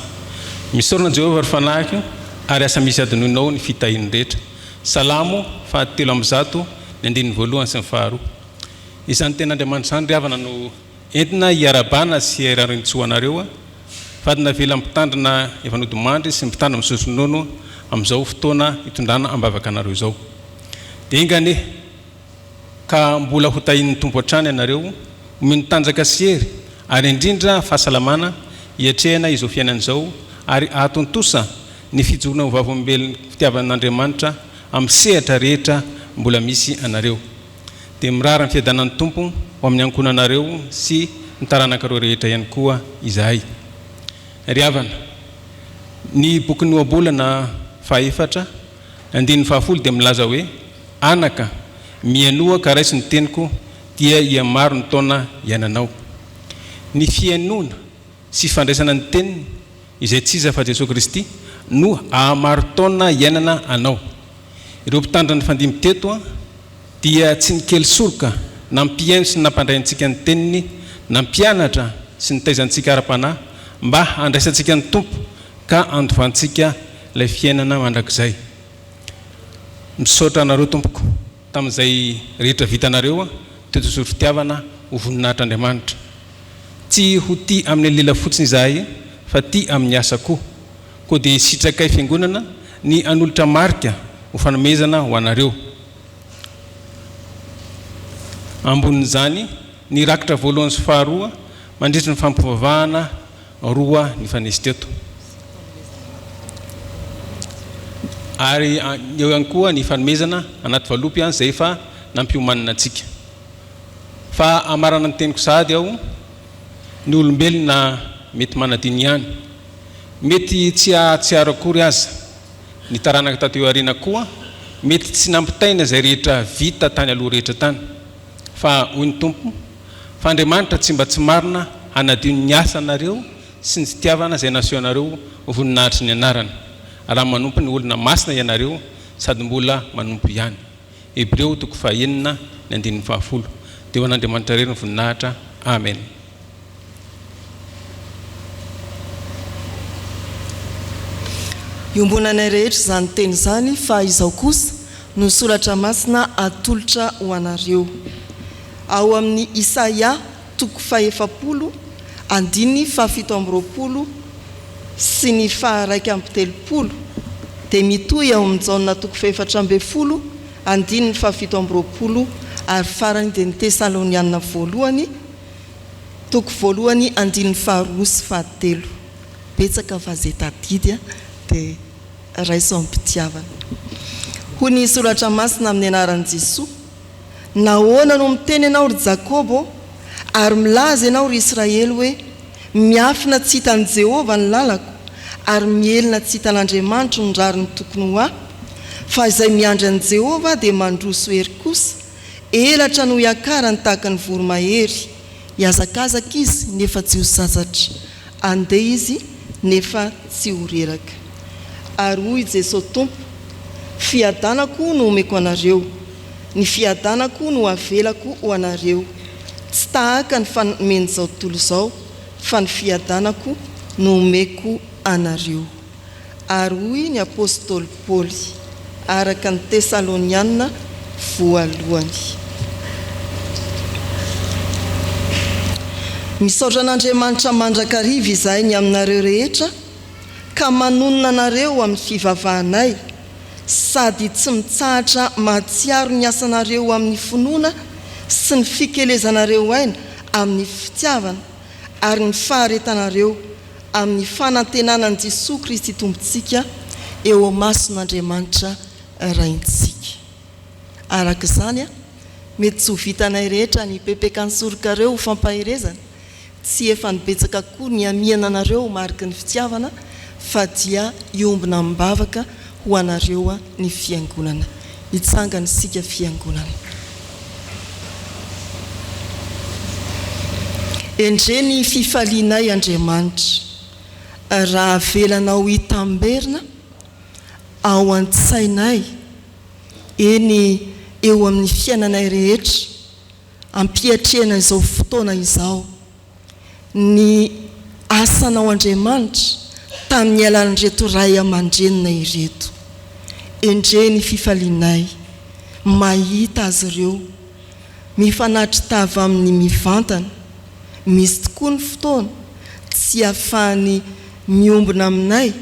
Misaorana Jehovah, ry fanahiko, ary asa misy hadinoinao ny fitahiany rehetra. Salamo faha 103, ny andininy voalohany sy ny faharoa. Izany tenin'Andriamanitra izany, ry havana, no entina hiarahabana sy hiararian-tsoa anareo, fa navela mpitandrina efa nodimandry sy mpitandrina misotro ronono amin'izao fotoana hitondrana am-bavaka anareo izao. Dia enga anie ka mbola ho tahian'ny Tompo hatrany ianareo, omeny tanjaka sy hery ary indrindra fahasalamana hiatrehana izao fiainana izao ary hahatontosa ny fijoroana ho vavolombelon'ny fitiavan'Andriamanitra amin'ny sehatra rehetra mbola misy anareo. Dia mirary ny fiadanan'ny Tompo ho amin'ny ankohonanareo sy ny taranakareo rehetra ihany koa izahay. Ry havana, ny bokin'ny Ohabolana fahaefatra, andininy fahafolo dia milaza hoe, Anaka, mihainoa ka raiso ny teniko, dia hihamaro ny taona iainanao. Ny fihainoana sy fandraisana ny teniny, izay tsy iza fa Jesoa Kristy, no hahamaro taona iainana anao. Ireo mpitandrina nifandimby teto dia tsy nikely soroka nampihaino sy nampandray antsika ny Teniny, nampianatra sy nitaiza antsika ara-panahy mba handraisantsika ny Tompo ka handovantsika ilay fiainana mandrakizay. Misaotra anareo tompoko tamin'izay rehetra vitanareo teto Zoro Fitiavana ho voninahitr'Andriamanitra. Tsy ho tia amin'ny lela fotsiny izahay fa tia amin'ny asa koa. Koa dia sitrakay Fiangonana ny hanolotra marika ho fanomezana ho anareo. Ambonin'izany, ny rakitra voalohany sy faharoa mandritry ny fampivavahana roa nifanesy teto. Ary eo ihany koa ny fanomezana anaty valopy izay efa nampiomanina antsika. Fa hamarana ny teniko sahady aho, ny olombelona mety manadino ihany. Mety tsy hahatsiaro akory aza. Ny taranaka taty aoriana koa mety tsy nampitaina izay rehetra vita tany aloha rehetra tany. Fa hoy ny Tompo, Fa Andriamanitra tsy mba tsy marina hanadio ny asanareo sy ny fitiavana izay nasehonareo ho voninahitry ny anarany, raha manompo ny olona masina ianareo sady mbola manompo ihany. Hebreo toko fahenina ny andininy fahafolo. Dia ho an'Andriamanitra irery ny voninahitra. Amen. Iombonanay rehetra izany teny izany fa izao kosa no soratra masina atolotra ho anareo. Ao amin'ny Isaia toko fahefapolo andininy fahafito amby roapolo sy ny faha-31 dia mitohy ao amin'ny Jaona toko fahefatra ambin'ny folo andininy fahafito amby roapolo ary farany dia ny Tesaloniana voalohany toko voalohany andininy faharoa sy fahatelo. Betsaka fa izay tadidy dia raiso amim-pitiavana. Hoy ny Soratra Masina amin'ny anaran'i Jesoa, Nahoana no miteny ianao, ry Jakoba ô, ary milaza ianao, ry Israely, hoe, Miafina tsy hitan'i Jehovah ny lalako, ary mihelina tsy hitan'Andriamanitro ny rariny tokony ho ahy? Fa izay miandry an'i Jehovah dia mandroso hery kosa, elatra no hiakarany tahaka ny voromahery. Hihazakazaka izy, nefa tsy ho sasatra. Handeha izy, nefa tsy ho reraka. Ary hoy Jesoa Tompo, Fiadanako no omeko anareo, ny fiadanako no avelako ho anareo, tsy tahaka ny fanomen'izao tontolo izao, fa ny fiadanako no omeko anareo. Ary hoy ny apostoly Paoly, araka ny Tesaloniana voalohany. Misaotra an'Andriamanitra mandrakariva izahay ny aminareo rehetra, ka manonona anareo amin'ny fivavahanay, sady tsy mitsahatra mahatsiaro ny asanareo amin'ny finoana sy ny fikelezanareo aina amin'ny fitiavana ary ny faharetanareo amin'ny fanantenana an'i Jesoa Kristy Tompontsika eo imason'Andriamanitra Raintsika. Araka izany, mety tsy ho vitanay rehetra ny hipepekan'ny sorokareo ho fampaherezana, tsy efa ny betsaka koa ny hamihana anareo ho mariky ny fitiavana, fa dia hiombona amim-bavaka ho anareo ny Fiangonana. Hitsangana isika Fiangonana. Endrey ny fifalianay Andriamanitra, raha avelanao hitamberina ao an-tsainay, eny eo amin'ny fiainanay rehetra, am-piatrehana izao fotoana izao, ny asanao Andriamanitra tamin'ny alalan'ireto ray aman-dreninay ireto. Endrey ny fifalianay mahita azy ireo mifanatri-tava aminy mivantana. Misy tokoa ny fotoana tsy ahafahany miombona aminay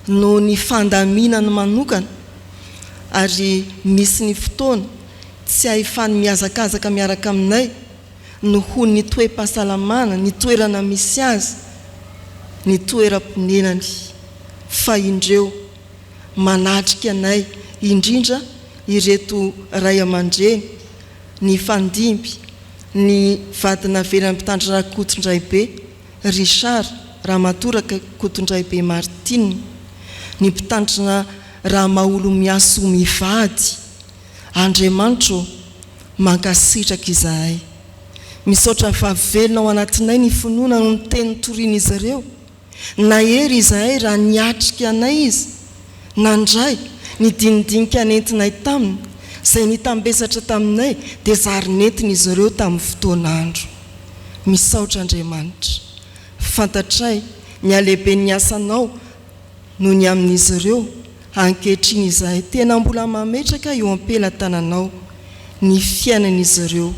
noho ny fandaminany manokana ary misy ny fotoana tsy ahefany mihazakazaka miaraka aminay noho ny toe-pahasalamana, ny toerana misy azy, ny toeram-ponenany. Fa indreo, manatrika anay indrindra ireto ray aman-dreny, nifandimby, ny vady navelan'ny Mpitandrina Rakotondraibe Richard, Ramatoa Rakotondraibe Martine, ny Mpitandrina Ramaholomiaso mivady, Andriamanitra ô, mankasitraka izahay. Misaotra fa velona ao anatinay ny finoana noho ny teny notorian'izy ireo. Nahery izahay raha niatrika anay izy, nandray ny dinidinika nentinay taminy, izay nitambesatra taminay dia zary nentin'izy ireo tamin'ny fotoan'andro. Misaotra Andriamanitra. Fantatray ny halehiben'ny asanao noho ny amin'izy ireo, ankehitriny izahay tena mbola mametraka eo am-pelatananao ny fiainan'izy ireo,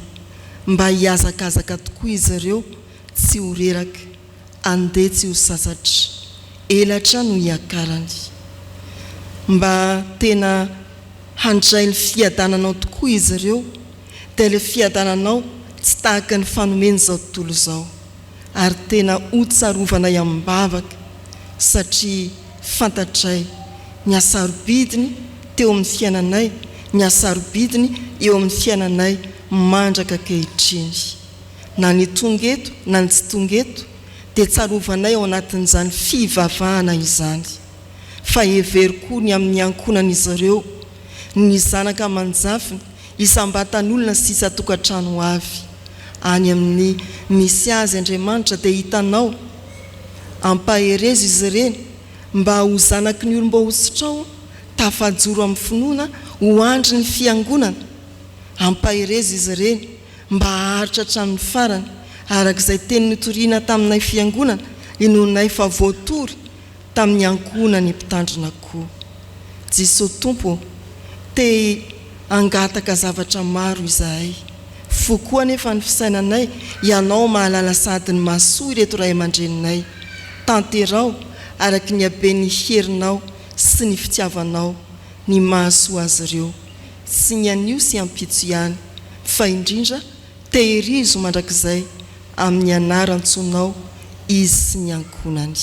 mba hihazakazaka tokoa izy ireo tsy ho reraka, andeha tsy ho sasatra, elatra no hiakarany. Mba tena handray ny fiadananao tokoa izy ireo, dia ilay fiadananao tsy tahaka ny fanomen'izao tontolo izao. ary tena ho tsarovanay amim-bavaka satria fantatray ny hasarobidiny teo amin'ny fiainanay, ny hasarobidiny eo amin'ny fiainanay mandraka ankehitriny. Na ny tonga eto na ny tsy tonga eto dia tsarovanay ao anatin'izany fivavahana izany. Fa hevero koa ny amin'ny ankohonan'izy ireo, ny zanaka aman-jafiny, isam-batan'olona sy isan-tokantrano avy. Any amin'ny misy azy Andriamanitra dia hitanao. Ampaherezo izy ireny mba ho zanaky ny olom-boahositrao tafajoro amin'ny finoana ho andrin'ny Fiangonana. Ampaherezo izy ireny mba haharitra hatramin'ny farany, araka izay teny notoriana taminay Fiangonana, inoanay fa voatory. tamin'ny ankohonan'ny mpitandrina koa. Jesoa Tompo ô, te hangataka zavatra maro izahay. Fo koa anefa ny fisainanay, Ianao mahalala sady ny mahasoa ireto ray aman-dreninay. Tanteraho araky ny haben'ny herinao sy ny fitiavanao ny mahasoa azy ireo, tsy ny anio sy ampitso ihany, fa indrindra tehirizo mandrakizay amin'ny anaran-tsonao izy sy ny ankohonany.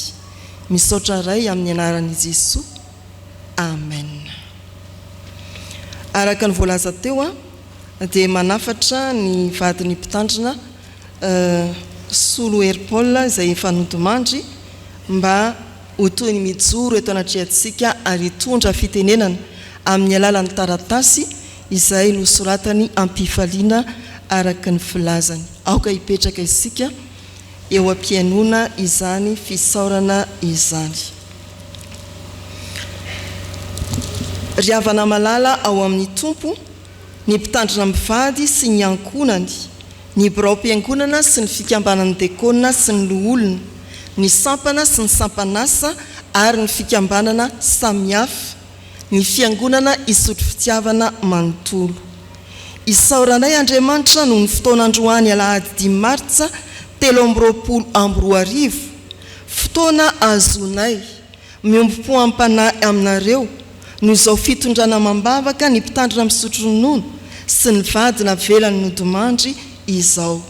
Misaotra Ray amin'ny anaran'i Jesoa. Amen. Araka ny voalaza teo dia manafatra ny vadin'ny mpitandrina Solo Hery Paul izay efa nodimandry mba ho toy ny mijoro eto anatrehantsika ary hitondra fitenenana amin'ny alalan'ny taratasy izay nosoratany am-pifaliana araka ny filazany. Aoka hipetraka isika eo am-pihainoana izany fisaorana izany. Ry havana malala ao amin'ny Tompo, ny mpitandrina mivady sy ny ankohonany, ny biraom-piangonana sy ny fikambanan'ny dekona sy ny loholona, ny sampana sy ny sampan'asa ary ny fikambanana samihafa, ny Fiangonana Isotry Fitiavana manontolo. Isaoranay Andriamanitra noho ny fotoana androany alahady dimy martsa 2023, fotoana ahazoanay miombom-po am-panahy aminareo noho izao fitondrana amam-bavaka ny Mpitandrina misotro ronono sy ny vady navelany nodimandry izao.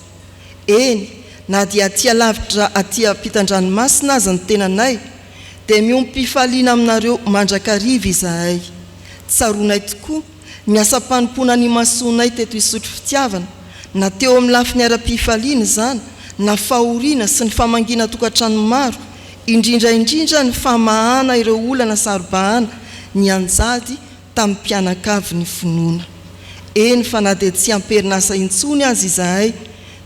Eny, na dia aty alavitra aty ampitan-dranomasina aza ny tenanay, dia miombom-pifaliana aminareo mandrakariva izahay. Tsaroanay tokoa ny asam-panompoana nimasoanay teto Isotry Fitiavana, na teo amin'ny lafiny ara-pifaliana izany, na fahoriana sy ny famangiana tokantrano maro, indrindra indrindra ny famahana ireo olana saro-bahana nianjady tamin'ny mpianakavy ny finoana. Eny fa na dia tsy am-perinasa intsony aza izahay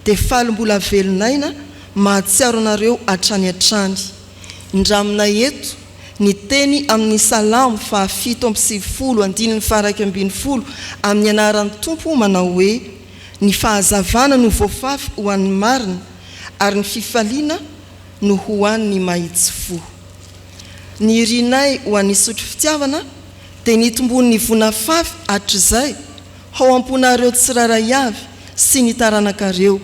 dia faly mbola velon'aina mahatsiaro anareo hatrany hatrany. Indraminay eto ny teny amin'ny Salamo faha 97 andininy faha 11 amin'ny anaran'ny Tompo manao hoe, Ny fahazavana no voafafy ho an'ny marina ary ny fifaliana no ho an'ny mahitsy fo. Ny irinay ho an'ny Isotry Fitiavana dia ny hitomboan'ny voa nafafy hatrizay hao am-ponareo tsirairay avy sy ny taranakareo.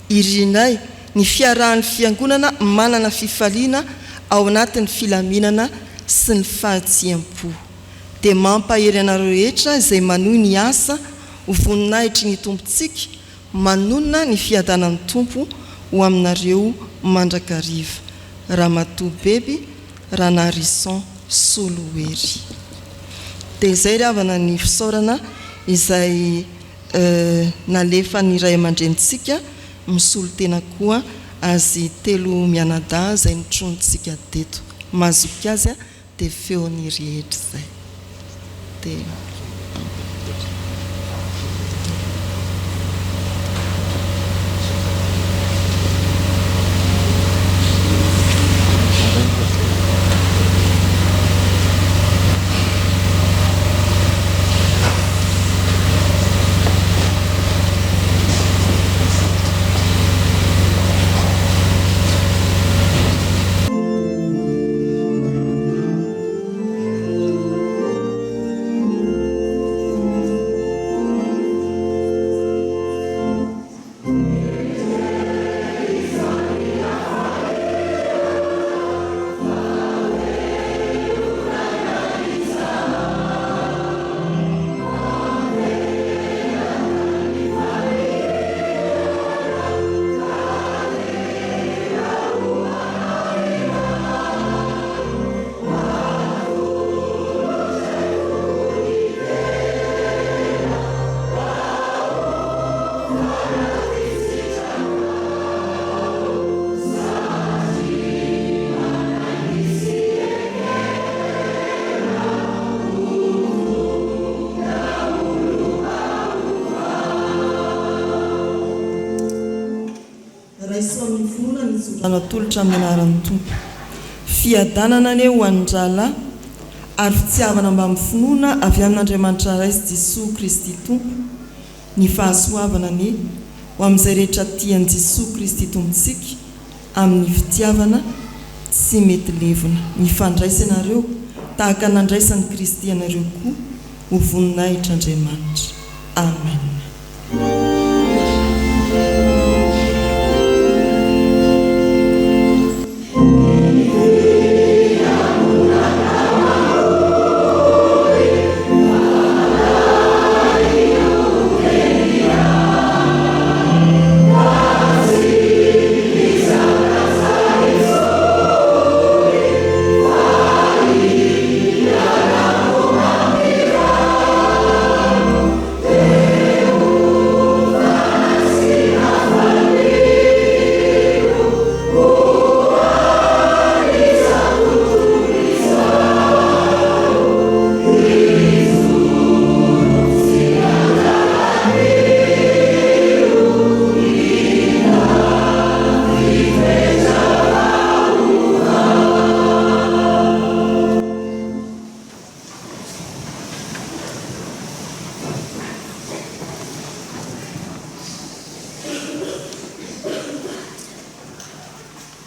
Irinay ny fiarahan'ny Fiangonana manana fifaliana ao anatin'ny filaminana sy ny fahatsiam-po. Dia mampahery anareo rehetra izay manohy ny asa ho voninahitry ny Tompontsika Manonona ny fiadanan'ny Tompo ho aminareo mandrakariva. Ramatoa Beby Ranarison Solohery. Dia izay ry havana ny fisaorana izay nalefan'ny ray aman-drenintsika misolo tena koa azy telo mianadahy izay notronintsika teto. Mazoky azy dia feon'ny rehetra izay. Dia. Raiso amin'ny finoana ny tsodrano atolotra amin'ny anaran'ny Tompo. Fiadanana anie ho an'ny rahalahy ary fitiavana mbamin'ny finoana avy amin'Andriamanitra Ray sy Jesoa Kristy Tompo. Ny fahasoavana anie ho amin'izay rehetra tia an'i Jesoa Kristy Tompontsika amin'ny fitiavana. tsy mety levona. Mifandraisa ianareo, tahaka ny nandraisan'i Kristy anareo koa, ho voninahitr'Andriamanitra. Amen.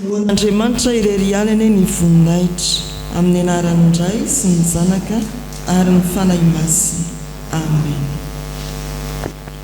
Ho an'Andriamanitra irery ihany anie ny voninahitra, amin'ny anaran'ny Ray sy ny Zanaka ary ny Fanahy Masina. Amena.